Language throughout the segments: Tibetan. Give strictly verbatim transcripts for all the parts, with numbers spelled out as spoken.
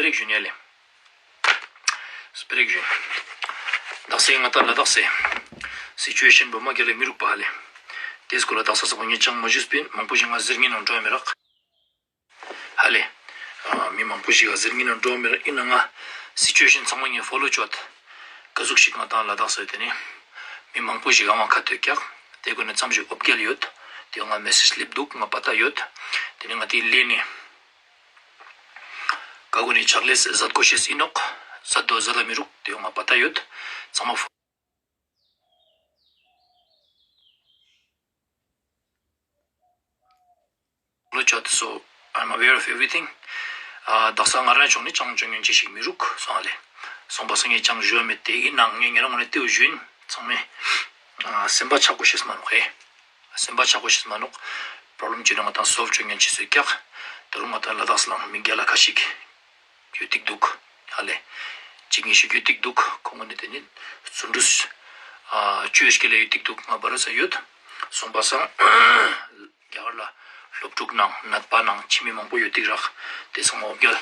སྤེ་ར་ཞུ་ནས་ལེ། སྤེ་ར་ཞུ། དག་ས་ང་ད་ལ་དྭགས་སེ། སི་ཅུ་ཨེ་ཤན་བོ་མ་རྒྱལ་ལ་མི་རུག་པ་ལེ། དེ་སྐོར་ལ་དག་ས་ས་བོ་ངས་ཅང་མ་ཞུས་པིན། མང་པོ་ཞིག་ང་ཟེར་ངེས་ནང་འགྲོ་མི་རག་ཧ་ལེ། ཨ། མི་མང་པོ་ཞིག་ག་ཟེར་ངེས་ནང་འགྲོ་མི་རག་ཡིན་ན་ང་སི་ཅུ་ཨེ་ཤན་ཚང་མ་ངས་ཕོ་ལོ་བྱོས། ག་ཟུག་ཞིག་ང་ད་ལ་དྭགས་སེ་དེ་ནི། མི་མང་པོ་ཞིག་ཨ་མ་ཁ་ཐོས་ཀྱག་དེ་ཀུན་ནི་ཙམ་ཞིག་འོ་བརྒྱལ་ཡོད། དེ་ང་མེ་སེ་ཇི་སླེབས་འདུག་ང་པ་ཏ་ཡོད། དེ་ནི་ང་དེ་ལས་ནི། ཀ་གོ་ནི་ཕྱག་ལས་ཟད་གོ་ཤེས་ཨིན་ནོག་ཟད་དོ་ཟད་ལ་མི་རུག་དེ་ང་པ་ཏ་ཡོད། ཚང་མ་ཕོ་ལོ་བྱོས་དེ་སོ། I'm aware of everything. ཨ། དག་ས་ང་རང་ཕྱོགས་ནི་ཅང་ཅང་ཉོན་ཅི་ཞིག་མི་རུག་སོང་ཨ་ལེ། སོང་པ་སང་ངས་ཅང་ཞུ་བ་མེད་དེ་ཡིན་ནང་ངས་ཉེ་རང་ངོ་ནས་ལྟེའུ་ཞུ་ཡིན། ཚང་མས། ཨ། སེམས་པ་ཆག་གོ་ཤེས་མ་ནོག་ཧེ། སེམས་པ་ཆག་གོ་ཤེས་མ་ནོག་པོ་རོ་བྷི་ལེམ་ཅི་ནང་ང་ད་སོལབ་བྱོས་ཉན་ཅི་སོ་ཀྱག་ད་རུང་ང་ད་ལ་དྭགས་སི་ལང་མི་རྒྱལ་ལ་ཁ་ཤིག་ཡོད་ཏིག་འདུག་ཧ་ལེ། གཅིག་གཉིས་ཤིག་ཡོད་ཏིག་འདུག་ཁོང་གི་ནི་དེ་ནི་བརྩོན་འགྲུས། ཨ། བཅོས་སྐྱེལ་ལ་ཡོད་ཏིག་འདུག་ང་བར་ས་ཡོད། སོང་པ་སང་རྒྱ་གར་ལ་སློབ་ཕྲུག་ནང་ནད་པ་ནང་ཕྱི་མི་མང་པོ་ཡོད་ཏིག་རག་དེ་སང་འོ་བརྒྱལ།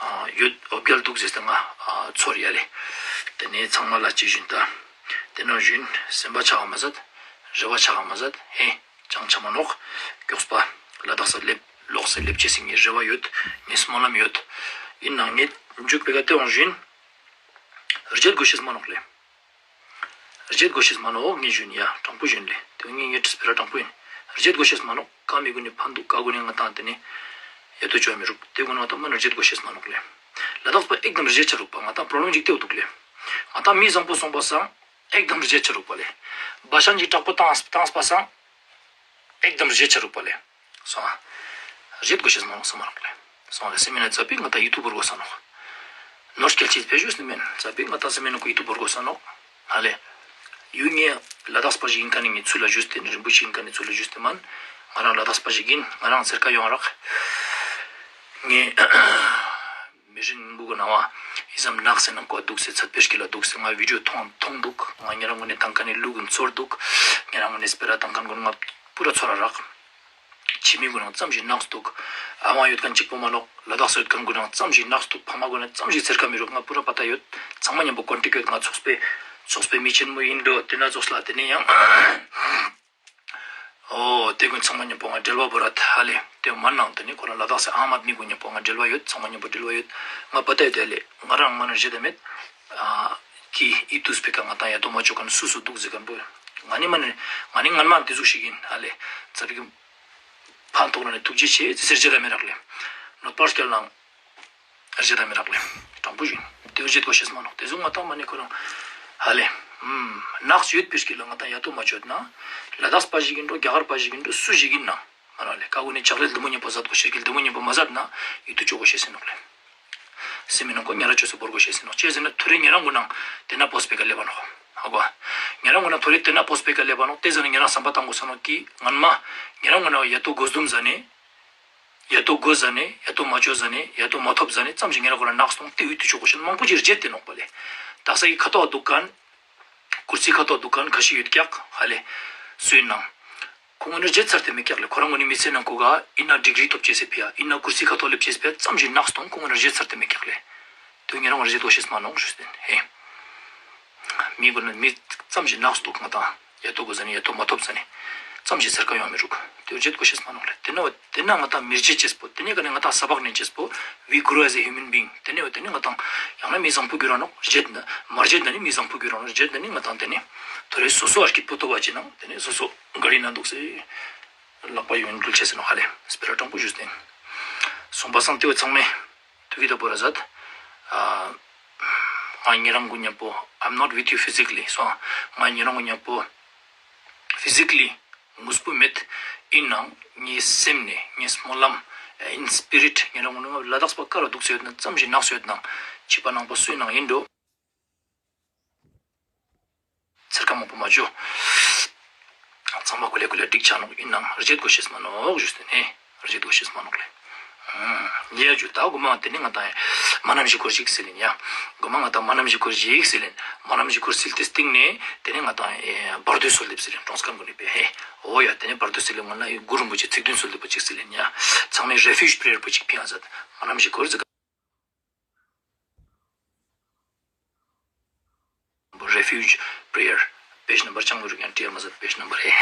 ཨ། ཡོད་འོ་བརྒྱལ་འདུག་ཟེར་ཏེ་ང་ཚོར་ཡ་ལེ། དེ་ནི་ཚང་མ་ལ་ཅི་བཞིན་ད། དེ་ནང་བཞིན་སེམས་པ་ཆག་མ་ཟད། རེ་བ་ཆག་མ་ཟད་ཧེ། ཅང་ཆ་མ་ནོག་མགྱོགས་པ་ལ་དྭགས་སི་སླེབས་ལོག་སེ་སླེབས་ཅེས་སི་ངའི་རེ་བ་ཡོད། ངའི་སྨོན་ལམ་ཡོད། ཡིན་ནང་ངས་མཇུག་པའི་ཀ་དེ་འོང་བཞིན། རྗེད་དགོས་ཤེས་མ་ནོག་ལེ། རྗེད་དགོས་ཤེས་མ་ནོག་ངས་ཞུ་ཡིན་ཡ་དྲང་པོ་ཞུ་ཡིན་ལེ། དེ་ངས་ངའི་དྲིས་སྤེ་ར་དྲང་པོ་ཡིན། རྗེད་དགོས་ཤེས་མ་ནོག་ཀ་མི་གུན་ནི་ཕན་འདུག་ཀ་གུན་ནི་ང་དང་དེ་ནི་ཡ་ཏོ་ཅོ་མི་རུག་དེ་གུན་ང་དང་མ་ནི་རྗེད་དགོས་ཤེས་མ་ནོག་ལེ། ལ་དྭགས་པ་ཨེག་དམ་རྗེད་ཆ་རུག་པ་ང་དང་པོ་རོ་བྷི་ལེམ་ཅིག་ཏེ་འདུག་ལེ། ང་དང་མི་བཟང་པོ་སོང་པ་སང་ཨེག་དམ་རྗེད་ཆ་རུག་པ་ལེ། བ་ཤན་གྱི་དྲག་པོ་བཏང་བཏང་པ་སང་། ཨེག་དམ་རྗེད་ཆ་རུག་པ་ལེ། སོང་ཨ། རྗེད་དགོས་ཤེས་མ་ནོག་སོང་མ་ནོག་ལེ། སོང་ལེ་སེ་མི་ན་ཙ་པིག་ང་དང་ཡིད་དུ་བོར་དགོས་ས་ནོག་ནོར་སྐྱེལ་ཅིག་བེད་ཞུས་ནི་མེན། ཙ་པིག་ང་དང་སེ་མི་ན་ཁོ་ཡིད་དུ་བོར་དགོས་ས་ནོག་ཧ་ལེ། ཡུལ་ངས་ལ་དྭགས་པ་ཞིག་ཡིན་ཁ་ནི་ངས་ཚུལ་ལ་ཞུས་ཏེ་ནི་རིན་པོ་ཆེ་ཡིན་ཁ་ནི་ཚུལ་ལ་ཞུས་ཏེ་མན། ང་རང་ལ་དྭགས་པ་ཞིག་ཡིན། ང་རང་ཚེར་ཁ་ཡོང་རག་ངས། མི་རིན་འབུ་གུ་ན་བ། ཨི་ཙམ་ནགས་སེ་ནང་ཀོ་འདུག་སེ་ཚད་པེ་ཤི་ལ་འདུག་སེ་ང་བི་ཌིའོ་མཐོང་མཐོང་འདུག་ང་ཉེ་རང་ངོ་ནས་དང་ཁ་ནས་ལུག་གི་ཚོར་འདུག་ཉེ་རང་ངོ་ནས་སྤེ་ར་དང་ཁ་ངོ་ང་པུ་ར་ཚོར་ར་རག་ཕྱི་མི་གུན་ནང་ཙམ་ཞིག་ནགས་འདུག་ཨ་མ་ཡོད་མཁན་གཅིག་པོ་མ་ནོག་ལ་དྭགས་སུ་ཡོད་མཁན་གུན་ནང་ཙམ་ཞིག་ནགས་འདུག་ཕ་མ་གུན་ནང་ཙམ་ཞིག་ཚེར་ཁ་མི་རུག་ང་པུ་ར་པ་ཏ་ཡོད། ཚང་མ་མཉམ་པོ་ཀོན་ཊེག་ཡོད། ང་ཚོགས་པའི་ཚོགས་པའི་མི་ཆེན་མོ་ཡིན་འགྲོ་དེ་ན་ཚོགས་ལ་དེ་ནས་ཡང་། ཨོ། དེ་ཀུན་ཚང་མ་མཉམ་པོ་ང་འབྲེལ་བ་བོ་ར་ཐ་ལེ། དེ་མ་ནང་དེ་ནི་ཁོ་རང་ལ་དྭགས་སི་ཨ་མ་མི་ཀུན་མཉམ་པོ་ང་འབྲེལ་བ་ཡོད། ཚང་མ་མཉམ་པོ་འབྲེལ་བ་ཡོད། ང་པ་ཏའི་དེ་ལེ། ང་རང་མ་ན་རྗེད་དེ་མེད། ཨ། ཀི་ཨི་ཏུས་པེ་ཀ་ང་དང་ཡ་དོ་མ་ཅོ་མཁན་སུ་སུ་འདུག་ཟེར་མཁན་པོ། ང་ནི་མ་ནི་ང་ནི་ངན་མ་དེ་ཟུག་ཞིག་ཡིན་ཧ་ལེ། ཙ་པིག་ཕན་ཐོགས་ན་ནི་ཐུགས་རྗེ་ཆེ་ཟེར་རྗེད་དེ་མེད་རག་ལེ། ནོ་པར་སྐྱལ་ནང་། རྗེད་དེ་མི་རག་ལེ། དྲང་པོ་ཞུ་ཡིན། དེ་རྗེད་དགོས་ཤེས་མ་ནོག་དེ་ཟུག་ང་དང་མ་ནི་ཁོ་རང་། ཧ་ལེ། ནགས་ཡོད་པེ་ཤི་ལ་ང་དང་ཡ་དོ་མ་ཅོད་ན། ལ་དྭགས་པ་ཞིག་ཡིན་འགྲོ་རྒྱ་གར་པ་ཞིག་ཡིན་འགྲོ་སུ་ཞིག་ཡིན་ན། མ་རག་ལེ་ཀ་གུན་ནི་ལྕགས་ལེ་ལྡུམ་བུ་མཉམ་པོ་ཟད་དགོས་ཤེས་ཀྱི་ལྡུམ་བུ་མཉམ་པོ་མ་ཟད་ན་ཡིད་དུ་ཅོ་དགོས་ཤེས་ཟིན་ནོག་ལེ། སེ་མི་ནང་ཁོ་ཉ་ར་ཅོ་སེ་བོར་དགོས་ཤེས་ཟིན་ནོག་ཅེས་ཟེར་ན་ཐུ་རེ་ཉེ་རང་གུན་ནང་དེ་ན་པོས་པེ་ཀ་ལེ་བ་ནོག་ཧ་གོ། ཉེ་རང་གུན་ནང་ཐུ་རེ་དེ་ན་པོས་པེ་ཀ་ལེ་བ་ནོག་དེ་ཟེར་ན་ཉེ་རང་བསམ་པ་བཏང་དགོས་ས་ནོག་ཀི་ངན་མ། ཉེ་རང་གུན་ནང་ཡ་དོ་དགོས་ཟུམ་ཟ་ནེ། ཡ་དོ་དགོས་ཟ་ནེ་ཡ་དོ་མ་ཅོ་ཟ་ནེ་ཡ་དོ་མ་ཐོབ་ཟ་ནེ་ཙམ་ཞིག་ཉེ་རང་གུན་ནང་ནགས་སོང་དེ་ཡུལ་དུ་ཆོག་གོ་ཤེས་མང་པོ་ཅིག་རྗེད་དེ་ནོག་པ་ལེ། དག་ས་ཡི་ཁ་ཐོག་འདུག་མཁན། ཀུར་སི་ཁ་ཐོག་འདུག་མཁན་ཁ་ཤས་ཡོད་ཀྱག་ཧ་ལེ། སུའི་ནང་། ཁོང་གུན་ནི་རྗེད་ཚར་དེ་མེད་ཀྱག་ལེ། ཁོ་རང་གུན་ནི་མི་ཚེ་ནང་ཁོ་ག་ཨིན་ན་ཌིག་རི་ཐོབ་ཅེས་སེ་ཕི་ཡ་ཨིན་ན་ཀུར་སི་ཁ་ཐོག་སླེབས་ཅེས་སེ་ཕི་ཡ་ཙམ་ཞིག་ནགས་སོང་ཁོང་གུན་ནི་རྗེད་ཚར་དེ་མེད་ཀྱག་ལེ། དེ་ཉེ་རང་གུན་ནི་རྗེད་དགོས་ཤེས་མ་ནོག་ཞུས་ཏེ་ཧེ། མི་གུན་ནི་མི་ཙམ་ཞིག་ནགས་སུ་འདུག་ང་དང་ཡ་དོ་དགོས་ཟ་ནེ་ཡ་དོ་མ་ཐོབ་ཟ་ནེ་ཙམ་ཞིག་ཚེར་ཁ་ཡོང་མི་རུག་དེ་རྗེད་དགོས་ཤེས་མ་ནོག་ལེ། དེ་ན་བ་དེ་ན་ང་དང་མི་རྗེད་ཅེས་པོ་དེ་ནས་ག་ནས་ང་དང་ས་བག་ནེན་ཅེས་པོ། We grow as a human being དེ་ནས་བ་དེ་ནས་ང་དང་ཡང་ན་མི་བཟང་པོ་གྱུར་ར་ནོག་རྗེད་ན་མ་རྗེད་ན་ནི་མི་བཟང་པོ་གྱུར་ར་ནོག་རྗེད་ན་ནི་ང་དང་དེ་ནས་ཐོ་རེ་སོ་སོ་ཨར་ཀི་པོ་ཏོ་བ་ཅི་ནང་དེ་ནས་སོ་སོ་ག་རི་ན་འདུག་སེ་ལག་པ་ཡོན་འགུལ་ཆེ་སེ་ནོག་ཧ་ལེ་སྤེ་ར་དྲང་པོ་ཞུས་ཏེ། སོང་པ་སང་དེ་བ་ཚང་མས། ཐུགས་ཀྱི་ད་པོ་ར་ཟད། ཨ། ང་ཉེ་རང་གུན་མཉམ་པོ། I'm not with you physically སོང་། ང་ཉེ་རང་གུན་མཉམ་པོ། Physically ངུས་པོ་མེད། ཨིན་ནའང་ངའི་སེམས་ནས་ངའི་སྨོན་ལམ། In spirit ཉེ་རང་གུན་ང་ལ་དྭགས་པ་ཀ་ར་འདུག་སེ་ཡོད་ན་ཙམ་ཞིག་ནགས་སེ་ཡོད་ན། ཕྱི་པ་ནང་པ་སུའི་ནང་ཡིན་འགྲོ། ཚེར་ཁ་མང་པོ་མ་ཅོ། ཚང་མ་ཀུ་ལེ་ཀུ་ལེ་འགྲིག་ཆ་ནོག་ཡིན་ནའང་རྗེད་དགོས་ཤེས་མ་ནོག་ཞུས་ཏེ་ནས་རྗེད་དགོས་ཤེས་མ་ནོག་ལེ། ཉེ་ཡ་ཇུ་ད་གོ་མ་དེ་ནི་ང་དང་མ་ནམ་ཞིག་གོར་ཞིག་སེ་ལེན་ཡ། གོ་མ་ང་དང་མ་ནམ་ཞིག་གོར་ཞིག་སེ་ལེན། མ་ནམ་ཞིག་གོར་སིལ་ཏེ་སྟེང་ནས་དེ་ནི་ང་དང་བར་དོའི་སོལ་ལེབ་སེ་ལེན་གྲོང་སྐམ་གོ་ནི་པེ་ཧེ། འོ་ཡ་དེ་ནི་བར་དོའི་སེ་ལེན་ང་ལ་གུ་རུ་མོ་ཆེ་ཚིག་བདུན་སོལ་ལེབ་པོ་ཅིག་སེ་ལེན་ཡ། ཚང་མས་refuge prayer པོ་ཅིག་ཕིང་ཡ་ཟད། མ་ནམ་ཞིག་གོར་ཟེ། Refuge prayer, page number ཅང་མི་རུ་ཀྱང་བྲིས་མ་ཟད་page number ཨེ།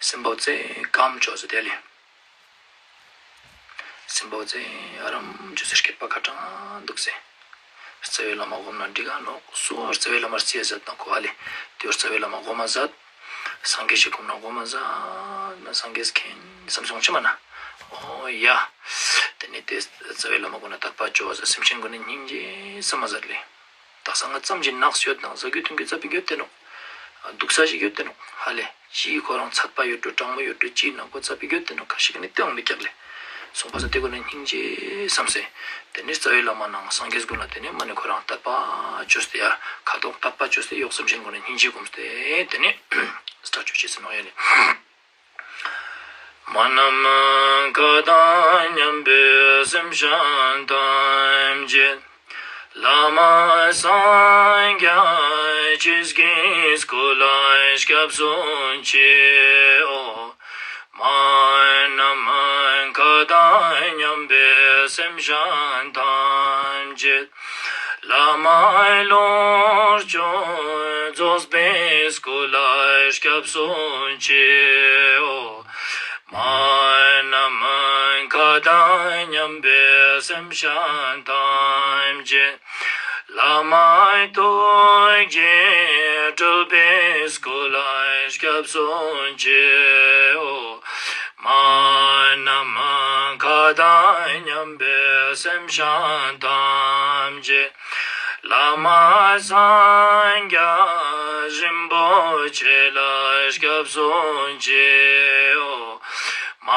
སེམས་པ་ཙེ་ཀམ་ཅོ་ཟེར་དེ་ལས། སེམས་པ་ཙེ་ཨ་རམ་ཅོ་ཟེར་སྐད་པ་ཁ་གྲང་འདུག་ཟེར། རྩ་བའི་བླ་མ་སྒོམ་ན་འགྲིག་ག་ནོག་སུ་རྩ་བའི་བླ་མར་རྩིས་ཟེར་དང་གོ་ཨ་ལས། དེ་རྩ་བའི་བླ་མ་སྒོམ་མ་ཟད། སངས་རྒྱས་ཞིག་སྒོམ་ན་སྒོམ་མ་ཟད། ན་སངས་རྒྱས་མཁན་བསམ་སོང་ཆི་མ་ན། ཨོ་ཡ། དེ་ནས་དེ་རྩ་བའི་བླ་མ་སྒོམ་ན་དད་པ་ཅོ་ཟེར་སེམས་ཅན་སྒོམ་ན་སྙིང་རྗེ་བསམ་མ་ཟད་ལས། ད་ས་ང་ཙམ་གྱི་ནགས་ཡོད་དང་ཟ་རྒྱུ་འཐུང་རྒྱུ་རྩ་བའི་རྒྱུ་དེ་ནོག་སྡུག་ས་ཞིག་ཡོད་དེ་ནོག་ཧ་ལས་ཅིའི་ཁོ་རང་ཚད་པ་ཡོད་འགྲོ་གྲང་མོ་ཡོད་འགྲོ་ཅིའི་ནང་ཁོ་རྩ་བའི་རྒྱུ་དེ་ནོག་ཁ་ཤས་ཀྱི་ནི་སྟེང་མི་རྒྱག་ལས། སོང་པ་ས་དེ་ཀོ་ནི་སྙིང་རྗེ་བསམ་སེ། དེ་ནི་རྩ་བའི་བླ་མ་ནང་སངས་རྒྱས་ཀུན་ལ་དེ་ནི་མ་ནི་ཁོ་རང་དད་པ་བཅོས་ཏེ་ཡ་ཁ་དོག་དད་པ་བཅོས་ཏེ་ཡོག་སེམས་ཅན་ཀོ་ནི་སྙིང་རྗེ་སྒོམ་སྟེ་དེ་ནི་སྟ་བཅོས་ཅི་ཟེར་ནོག་ཡ་ལས། མ་ནམ་མཁའ་དང་མཉམ་པའི་སེམས་ཅན་ཐམས་ཅད། བླ་མ་སངས་རྒྱས་ཆོས་ཀྱི་སྐུ་ལ་སྐྱབས་སུ་མཆིའོ། མ་ནམ་མཁའ་དང་མཉམ་པའི་སེམས་ཅན་ཐམས་ཅད། བླ་མ་ལོངས་སྤྱོད་རྫོགས་པའི་སྐུ་ལ་སྐྱབས་སུ་མཆིའོ། མ་ནམ་མཁའ་དང་མཉམ་པའི་སེམས་ཅན་ཐམས་ཅད། བླ་མ་ཐུགས་རྗེས་སྤྲུལ་པའི་སྐུ་ལ་སྐྱབས་སུ་མཆིའོ། མ་ནམ་མཁའ་དང་མཉམ་པའི་སེམས་ཅན་ཐམས་ཅད། བླ་མ་སངས་རྒྱས་རིན་པོ་ཆེ་ལ་སྐྱབས་སུ་མཆིའོ། མ་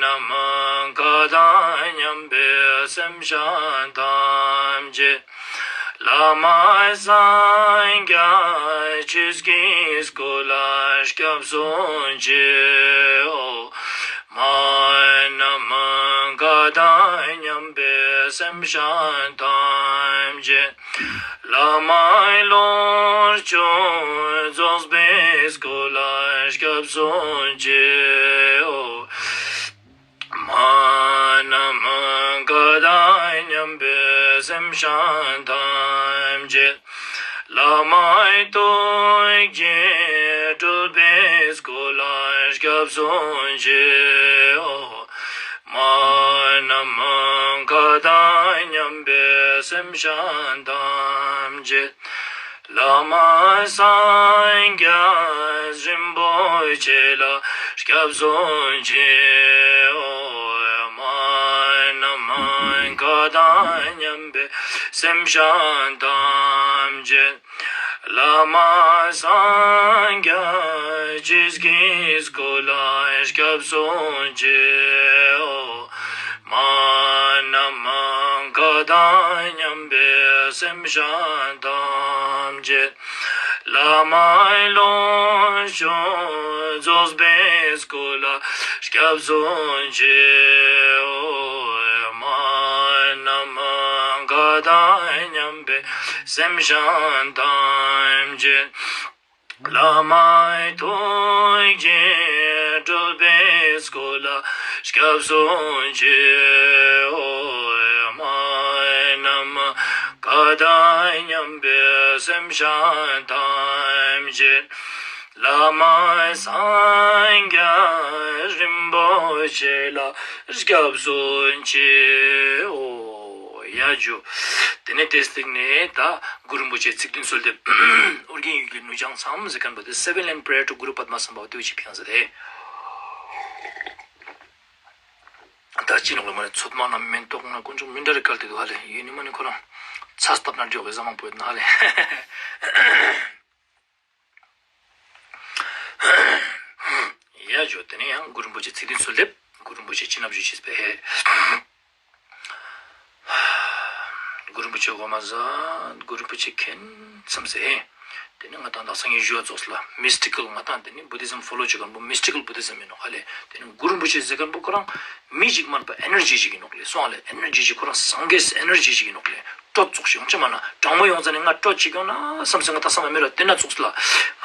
ནམ་མཁའ་དང་མཉམ་པའི་སེམས་ཅན་ཐམས་ཅད། བླ་མ་སངས་རྒྱས་ཆོས་ཀྱི་སྐུ་ལ་སྐྱབས་སུ་མཆིའོ། མ་ནམ་མཁའ་དང་མཉམ་པའི་སེམས་ཅན་ཐམས་ཅད། བླ་མ་ལོངས་སྤྱོད་རྫོགས་པའི་སྐུ་ལ་སྐྱབས་སུ་མཆིའོ། མ་ནམ་མཁའ་དང་མཉམ་པའི་སེམས་ཅན་ཐམས་ཅད། བླ་མ་ཐུགས་རྗེས་སྤྲུལ་པའི་སྐུ་ལ་སྐྱབས་སུ་མཆིའོ། མ་ནམ་མཁའ་དང་མཉམ་པའི་སེམས་ཅན་ཐམས་ཅད། བླ་མ་སངས་རྒྱས་རིན་པོ་ཆེ་ལ་སྐྱབས་སུ་མཆིའོ། མ་ནམ་མཁའ་དང་མཉམ་པའི་སེམས་ཅན་ཐམས་ཅད། བླ་མ་སངས་རྒྱས་ཆོས་ཀྱི་སྐུ་ལ་སྐྱབས་སུ་མཆིའོ། མ་ནམ་མཁའ་དང་མཉམ་པའི་སེམས་ཅན་ཐམས་ཅད། བླ་མ་ལོངས་སྤྱོད་རྫོགས་པའི་སྐུ་ལ་སྐྱབས་སུ་མཆིའོ། མ་ནམ་མཁའ་དང་མཉམ་པའི་སེམས་ཅན་ཐམས་ཅད། བླ་མ་ཐུགས་རྗེས་སྤྲུལ་པའི་སྐུ་ལ་སྐྱབས་སུ་མཆིའོ། མ་ནམ་མཁའ་དང་མཉམ་པའི་སེམས་ཅན་ཐམས་ཅད། བླ་མ་སངས་རྒྱས་རིན་པོ་ཆེ་ལ་སྐྱབས་སུ་མཆིའོ། ཡ་ཇུ། དེ་ནས་དེ་སྟེང་ནས་ད་གུ་རུ་རིན་པོ་ཆེ་ཚིག་བདུན་གསོལ་འདེབས། ཨོ་རྒྱན་ཡུལ་གྱི་ནུས་ཀྱང་ཚང་ཟེར་མཁན་པོ་དེ་Seven Line Prayer to Guru Padma Sambhava དེ་བྱེད་ཕན་ཟེར་ཏེ། ད་ཅི་ནོག་ལ་མ་ནས་ཚོད་མ་ན་མེན་ཏོག་ན་དཀོན་མཆོག་མི་འདྲ་རེ་བཀལ་ཏེ་འདུག་ཧ་ལེ། ཡུལ་ནི་མ་ནི་ཁོ་རང་ཚ་སྟབས་ན་འགྲོ་བའི་ཟ་མང་པོ་ཡོད་ན་ཧ་ལེ། ཡ་ཇོ། དེ་ནས་ཡང་གུ་རུ་རིན་པོ་ཆེ་ཚིག་བདུན་གསོལ་འདེབས། གུ་རུ་རིན་པོ་ཆེ་སྤྱི་ནབ་ཞུ་ཞེས་པའི་ཧེ། གུ་རུ་རིན་པོ་ཆེ་གོ་མ་ཟ། གུ་རུ་རིན་པོ་ཆེ་མཁྱེན་བསམ་སེ་ཧེ། དེ་ནས་ང་དང་དག་སང་ཉིན་ཞུ་བ་ཙོགས་ལ་Mystical། ང་དང་དེ་ནི་Buddhism follow བྱེད་མཁན་པོ་Mystical Buddhism ཡིན་ནོག་ཧ་ལེ། དེ་ནི་གུ་རུ་རིན་པོ་ཆེ་ཟེར་མཁན་པོ་ཁོ་རང་མི་ཞིག་མིན་པ་Energy ཞིག་ཡིན་ནོག་ལེ། སོང་ལེ། Energy ཞིག་ཁོ་རང་སངས་རྒྱས་Energy ཞིག་ཡིན་ནོག་ལེ། སྤྲོ་ཚོགས་ཤིག་ཡོང་ཅི་མ་ན་གྲང་མོ་ཡོང་ཙ་ནས་ང་སྤྲོ་ཅིག་ཡོང་ན་བསམ་སེ་ང་ད་བསམ་མེད་ར་དེ་ན་ཚོགས་ལ། ང་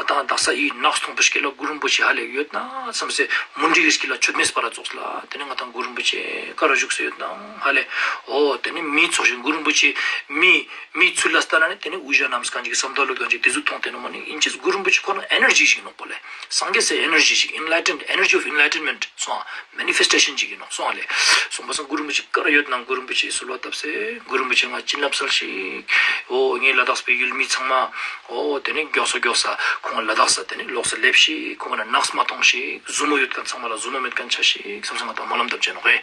ད་དག་ས་ཡི་ནགས་སྟོང་པོ་ཞིག་ལ་གུ་རུ་རིན་པོ་ཆེ་ཧ་ལས་ཡོད་ན་བསམ་སེ་མུན་འདྲི་གི་ཞིག་ལ་མཆོད་མེ་སྤར་ར་ཚོགས་ལ། དེ་ནས་ང་ད་གུ་རུ་རིན་པོ་ཆེ་ག་ར་བཞུགས་སེ་ཡོད་ན་ཧ་ལས། ཨོ་དེ་ནས་མི་ཚོགས་ཤིག་གུ་རུ་རིན་པོ་ཆེ་མི་མིའི་ཚུལ་ལ་ལྟ་ན་ནི་དེ་ནི་དབུ་ཞྭ་བསྣམས་གང་ཅིག་བསམ་བློ་གང་ཅིག་དེ་ཚོ་མཐོང་དེ་ནི་མ་ནི་ཨིན་ཅིས་གུ་རུ་རིན་པོ་ཆེ་ཁོ་ན་ཨེ་ནར་ཇི་ཞིག་ཡིན་ནོག་པོ་ལེ། སངས་རྒྱས་སའི་ཨེ་ནར་ཇི་ཞིག་ཨིན་ལའི་ཊན་ཨེ་ནར་ཇི་ཨོཕ་ཨིན་ལའི་ཊན་མེན་ཊི་སོང་ཨ། མེ་ནི་ཕེ་སི་ཊེ་ཤན་ཅིག་ཡིན་ནོག་སོང་ཨ་ལེ། སོང་པ་སང་གུ་རུ་རིན་པོ་ཆེ་ག་ར་ཡོད་ན་གུ་རུ་རིན་པོ་ཆེ་གསོལ་བ་བཏབ་སེ་གུ་རུ་རིན་པོ་ཆེ་ང་བྱིན་རླབས་སལ་ཞིག་ཨོ་ངའི་ལ་དྭགས་པའི་ཡུལ་མི་ཚང་མ་ཨོ་དེ་ནི་མགྱོགས་སོ་མགྱོགས་ས་ཁོང་ལ་དྭགས་ས་དེ་ནི་ལོགས་སུ་སླེབས་ཤིག་ཁོང་ལ་ནགས་མ་མཐོང་ཞིག་ཟུར་མོ་ཡོད་མཁན་ཚང་མ་ལ་ཟུར་མོ་མེད་མཁན་ཆ་ཞིག་བསམ་སེ་ང་ད་སྨོན་ལམ་བཏབ་བྱས་ནོག་ཧེ།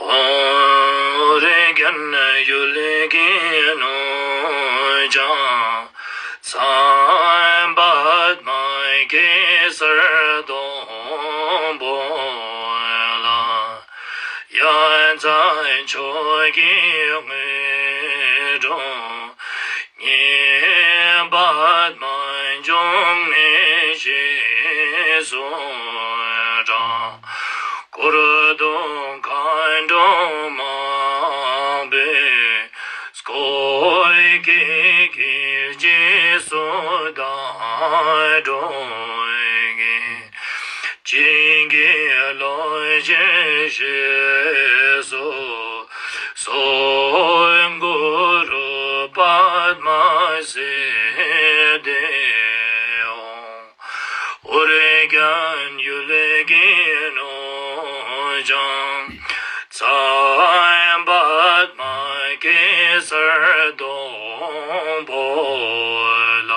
ཨོ་རེ་རྒྱན་ཡུལ་གྱི་ནོར་བྱང་མཚན་པདྨ་གེ་སར་སྡོང་པོ་ལ། ཡ་མཚན་མཆོག་གི་དངོས་གྲུབ་ངེས་པར་མ་འབྱུང་ནས་ཞེས་སུ་གྲགས། འཁོར་དང་མཁའ་འགྲོ་མང་པོས་བསྐོར་གྱིས་ཀྱི་རྗེས་སུ་བདག་འགྲོ་གི། བྱིན་གྱིས་རློབ་ཅིང་ཞེས་སུ་གསོལ། གུ་རུ་པདྨ་སིདྡྷི་ཧཱུྃ། ཨོ་རེ་རྒྱན་ཡུལ་གྱི་ནོར་བྱང་མཚན་པདྨ་གེ་སར་སྡོང་པོ་ལ།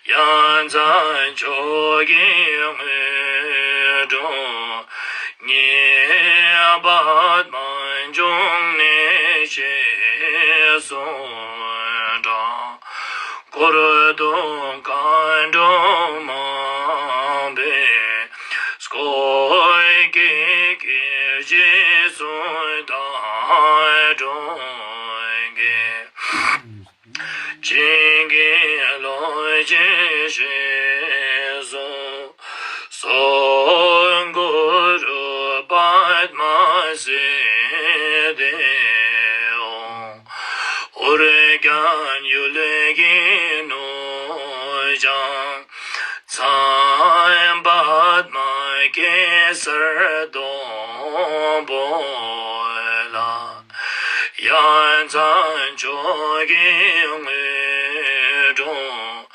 ཡ་མཚན་མཆོག་གི་དངོས་གྲུབ་ངེས་པར་མ་འབྱུང་ནས་ཞེས་སུ་གྲགས། འཁོར་དང་མཁའ་འགྲོ་མང་པོས་བསྐོར་གྱིས་ཀྱི་རྗེས་སུ་བདག་འགྲོ་གི། བྱིན་གྱིས་རློབ་ཅིང་ཞེས་སུ་གསོལ། གུ་རུ་པདྨ་སིདྡྷི་ཧཱུྃ། ཨོ་རྒྱན་ཡུལ་གྱི་ནོར་བྱང་མཚན་པདྨ་གེ་སར་སྡོང་པོ་ལ། ཡ་མཚན་མཆོག་གི་དངོས་གྲུབ་